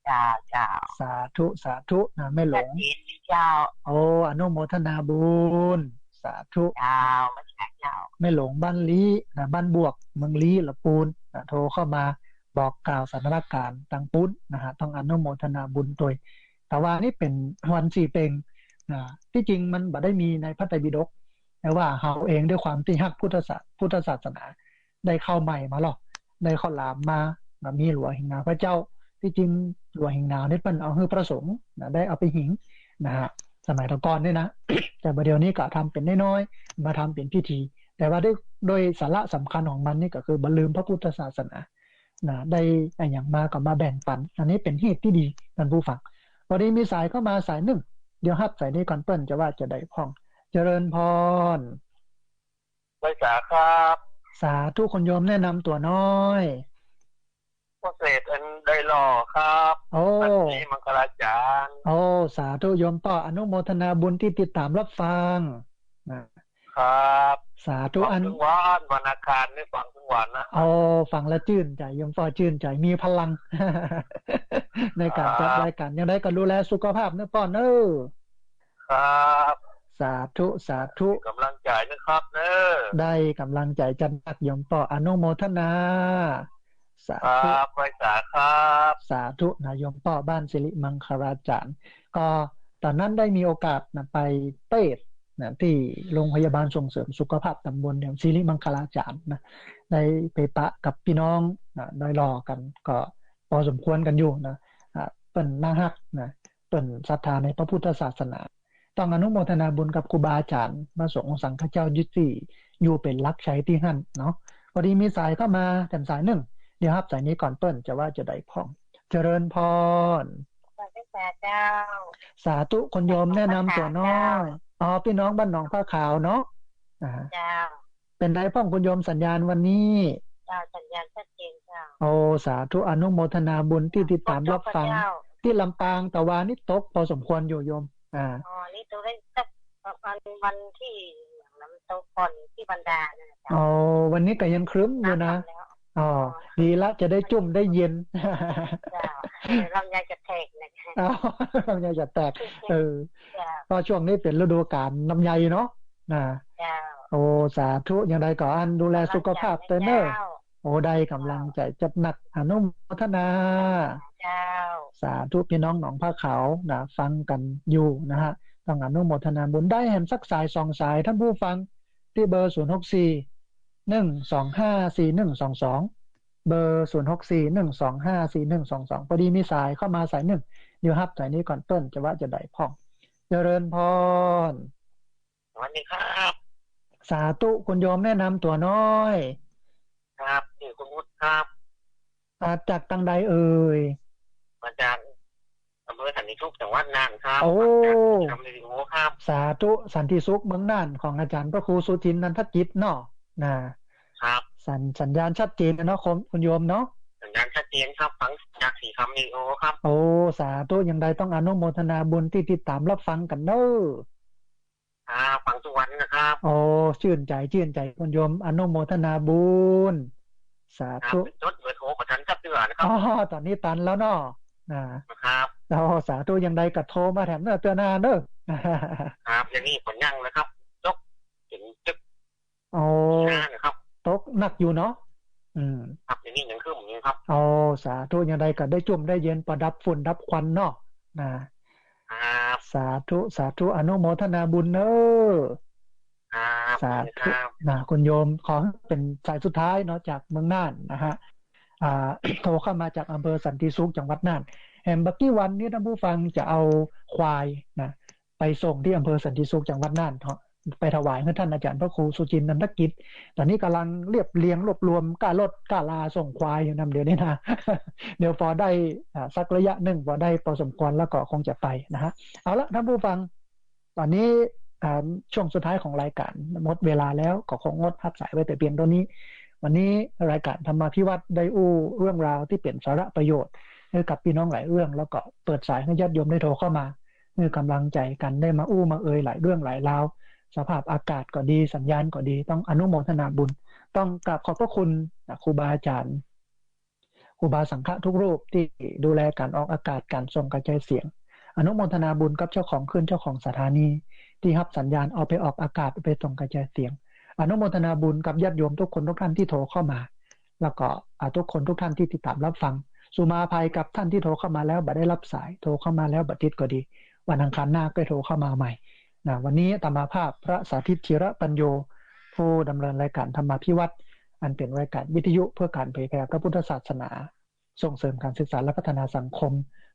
เจ้า เจ้า สาธุ สาธุนะแม่หลง ชัดเจนดีเจ้า โอ้ อนุโมทนาบุญ สาธุ เจ้า มาจากเจ้า แม่หลงบ้านลี้นะ บ้านบวก เมืองลี้ ละปูนนะ โทรเข้ามาบอกกล่าวสถานการณ์ตางปูนนะฮะ ต้องอนุโมทนาบุญตวย แต่ว่านี่เป๋นวันสี่เป๋งนะ ตี้จริงมันบ่ได้มีในพระไตรปิฎก แต่ว่าเฮาเองด้วยความตี้ฮักพุทธศาส พุทธศาสนา ได้ข้าวใหม่มาลอ ได้ข้าวหลามมา มามีหลวงเหียงหนาวพระเจ้า ตี้จริงหลวงเหียงหนาวนี่เปิ้นเอาหื้อพระสงฆ์นะ ได้เอาไปหิ้งนะฮะ สมัยตะก่อนนี่นะ แต่บ่าเดี๋ยวนี้ก็ทำเป๋นน้อยๆ มาทำเป๋นพิธี แต่ว่าด้วย โดยสาระสำคัญของมันนี่ก็คือบ่ลืมพระพุทธศาสนานะ ได้อะหยังมาก็มาแบ่งปัน อันนี้เป๋นฮีตตี้ดีต้านผู้ฟัง ปอดีมีสายเข้ามาสายนึ่ง เดี๋ยวฮับสายนี้ก่อน เปิ้นจะว่าจะใดพ่อง เจริญพร ไหว้สาครับ สาธุ คุณโยมแนะนำตั๋วหน้อย พ่อเศรษฐ อันดอยหล่อครับ โอ้ บ้านศรีมังคลาจารย์ โอ้ สาธุโยมป้อ อนุโมทนาบุญตี้ติดต๋ามฮับฟังนะครับ สาธุ ฟัง อัน ตึงวัน วันอังคารนี่ฟังตึงวันนะ โอ้ ฟังแล้วจื้นใจ๋ โยมป้อจื้นใจ๋ มีพลัง ในก๋าน ครับ จัดรายก๋าน อย่างใดก็ดูแลสุขภาพเนาะป้อเนาะ ครับ สาธุ สาธุ ก๋ำลังใจ๋นะครับเน้อ ได้ก๋ำลังใจ๋จัดนักโยมป้อ อนุโมทนา สาธุ ครับ ไหว้สาครับ สาธุนะโยมป้อ บ้านสิริมังคลาจารย์ ก็ต๋อนนั้นได้มีโอกาสนะ ไปเตสน์นะ ตี้โรงพยาบาลส่งเสริมสุขภาพต๋ำบลแถวสิริมังคลาจารย์นะ ได้ไปปะกับพี่น้องนะ ดอยหล่อกั๋น ก็ปอสมควรกั๋นอยู่นะ อ่ะ เปิ้นน่าฮักนะ เปิ้นศรัทธาในพระพุทธศาสนา ต้องอนุโมทนาบุญกับครูบาอาจ๋ารย์ พระสงฆ์องค์สังฆเจ้าตี้อยู่เป๋นหลักชัยตี้หั้นเนาะ ปอดีมีสายเข้ามาแถมสายนึ่ง เดี๋ยวฮับสายนี้ก่อน เปิ้นจะว่าจะใดพ่อง เจริญพร สาธุเจ้า สาธุ คุณโยมแนะนำตั๋วหน้อย อ๋อ พี่น้องบ้านหนองผ้าขาวเนาะ อ่า เจ้า เป๋นใดพ่องคุณโยม สัญญาณวันนี้ เจ้า สัญญาณชัดเจน เจ้า โอ้ สาธุ อนุโมทนาบุญตี้ติดต๋ามรับฟัง เจ้า ตี้ลำปาง ตะวานี้ตกปอสมควรอยู่โยม อ่า อ๋อ นี่ตกได้สักประมาณวันตี้หยังนะ มันตกก่อนตี้บรรดานั่นน่ะเจ้า อ๋อ วันนี้ก็ยังครึ้มอยู่นะ อ๋อ อ๋อ ดีละ จะได้จุ่มได้เย็น เจ้า ลำไยจะแตกนะ อ๋อ ลำไยจะแตก เออ เจ้า ก็ช่วงนี้เป๋นฤดูก๋าลลำไยเนาะ นะ เจ้า โอ้ สาธุ อย่างใดก็อั้นดูแลสุขภาพเต๊อะเน่อ เจ้า โอ้ ได้ก๋ำลังใจ๋จัดหนัก อนุโมทนา เจ้า สาธุ ปี้น้องหนองผาขาวนะ ฟังกั๋นอยู่นะฮะ ต้องอนุโมทนาบุญ ได้แหมสักสายสองสาย ต้านผู้ฟัง ตี้เบอร์ ศูนย์หกสี่ หนึ่งสองห้า สี่หนึ่งสองสอง เบอร์ ศูนย์หกสี่ หนึ่งสองห้า สี่หนึ่งสองสอง ปอดีมีสายเข้ามาสายนึ่ง เดี๋ยวฮับสายนี้ก่อน เปิ้นจะว่าจะใดพ่อง เจริญพร สวัสดีครับ สาธุ คุณโยมแนะนำตั๋วหน้อย ครับ ชื่อคุณวุฒิครับ อ่า จากตางใดเอ่ย มาจากอำเภอสันติสุข จังหวัดน่านครับ โอ้ ฟังจากทางวิทยุครับ สาธุ สันติสุขเมืองน่านของอาจ๋ารย์พระครูสุจินต์ นันทกิจเนาะ นะ ครับ สัญ- สัญญาณชัดเจนเนาะ คุณ- คุณโยมเนาะ สัญญาณชัดเจนครับ ฟังจากสีคำวิทยุครับ โอ้ สาธุ อย่างใดต้องอนุโมทนาบุญตี้ติดต๋ามรับฟังกั๋นเน่อ ครับ ฟังกู้วันนะครับ โอ้ จื้นใจ๋ จื้นใจ๋ คุณโยม อนุโมทนาบุญ สาธุ ครับ จ๋ดเบอร์โทรบ่ทันสักเตื้อนะครับ อ๋อ ต๋อนนี้ตันแล้วเนาะ อ่า ครับ โอ้ สาธุ อย่างใดก็โทรมาแถมเน่อเตื้อหน้าเน่อ ครับ อย่างนี้ผลยังนะครับ ยกถึงตึก โอ้ ห้านะครับ ตกหนักอยู่เนาะ อืม ครับ อย่างนี้ยังครึ้มอยู่ครับ โอ้ สาธุ อย่างใดก็ได้จุ่มได้เย็น ปอดับฝุ่นดับควันเนาะ นะ ครับ สาธุ สาธุ อนุโมทนาบุญเน่อ ครับ สาธุ ครับ นะ คุณโยม ขอหื้อเป๋นสายสุดท้ายเนาะ จากเมืองน่านนะฮะ อ่า โทรเข้ามาจากอำเภอสันติสุข จังหวัดน่าน แหมบ่ากี้วันนี้ต้านผู้ฟังจะเอาควายนะ ไปส่งตี้อำเภอสันติสุข จังหวัดน่านเนาะ ไปถวายหื้อต้านอาจ๋ารย์พระครูสุจินต์ นันทกิจ ต๋อนนี้ก่ำลังเรียบเรียงรวบรวมก้ารถก้าราส่งควายอยู่นำเดี๋ยวนี้นะ เดี๋ยวปอได้ อ่า สักระยะนึ่ง ปอได้ปอสมควรแล้วก็คงจะไปนะฮะ เอาละต้านผู้ฟัง ต๋อนนี้ อ่า ช่วงสุดท้ายของรายก๋านหมดเวลาแล้ว ก็คงงดฮับสายไว้แต่เปียงเต้านี้ วันนี้รายก๋านธรรมาภิวัตรได้อู้เรื่องราวตี้เป๋นสาระประโยชน์หื้อกับปี้น้องหลายเรื่อง แล้วก็เปิดสายหื้อญาติโยมได้โทรเข้ามา หื้อก๋ำลังใจ๋กั๋น ได้มาอู้มาเอยหลายเรื่องหลายราว สภาพอากาศก็ดี สัญญาณก็ดี ต้องอนุโมทนาบุญ ต้องกราบขอบพระคุณนะ ครูบาอาจ๋ารย์ ครูบาสังฆะทุกรูปตี้ดูแลก๋านออกอากาศ ก๋านส่งกระจายเสียง อนุโมทนาบุญกับเจ้าของคลื่น เจ้าของสถานี ตี้ฮับสัญญาณเอาไปออกอากาศ เอาไปส่งกระจายเสียง อนุโมทนาบุญกับญาติโยมทุกคนทุกท่านตี้โทรเข้ามา แล้วก็ อ่า ทุกคนทุกท่านตี้ติดต๋ามรับฟัง สุมาอภัยกับท่านตี้โทรเข้ามาแล้วบ่ได้รับสาย โทรเข้ามาแล้วบ่ติดก็ดี วันอังคารหน้าก็โทรเข้ามาใหม่นะ วันนี้อาตมาภาพพระสาธิต ธีระปัญโญ ผู้ดำเนินรายก๋านธรรมาภิวัตร อันเป๋นรายก๋านวิทยุเพื่อก๋านเผยแผ่พระพุทธศาสนา ส่งเสริมก๋านศึกษาและพัฒนาสังคม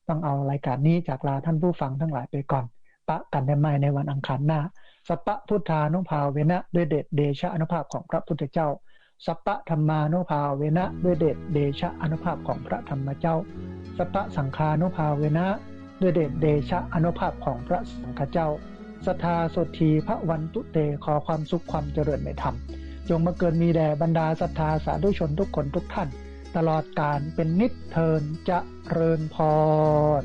ต้องเอารายก๋านนี้จากลาต้านผู้ฟังตังหลายไปก่อน ปะกั๋นได้ใหม่ในวันอังคารหน้า สัพพะพุทธานุภาเวนะ ด้วยเดชเดชะอานุภาพของพระพุทธเจ้า สัพพะธัมมานุภาเวนะ ด้วยเดชเดชะอานุภาพของพระธรรมเจ้า สัพพะสังฆานุภาเวนะ ด้วยเดชเดชะอานุภาพของพระสังฆเจ้า สัทธาโสตถีภะวันตุเต ขอความสุขความเจริญในธรรม จงบังเกิดมีแด่บรรดาศรัทธาสาธุชนทุกคนทุกท่าน ตลอดกาลเป๋นนิจเทอญ เจริญพร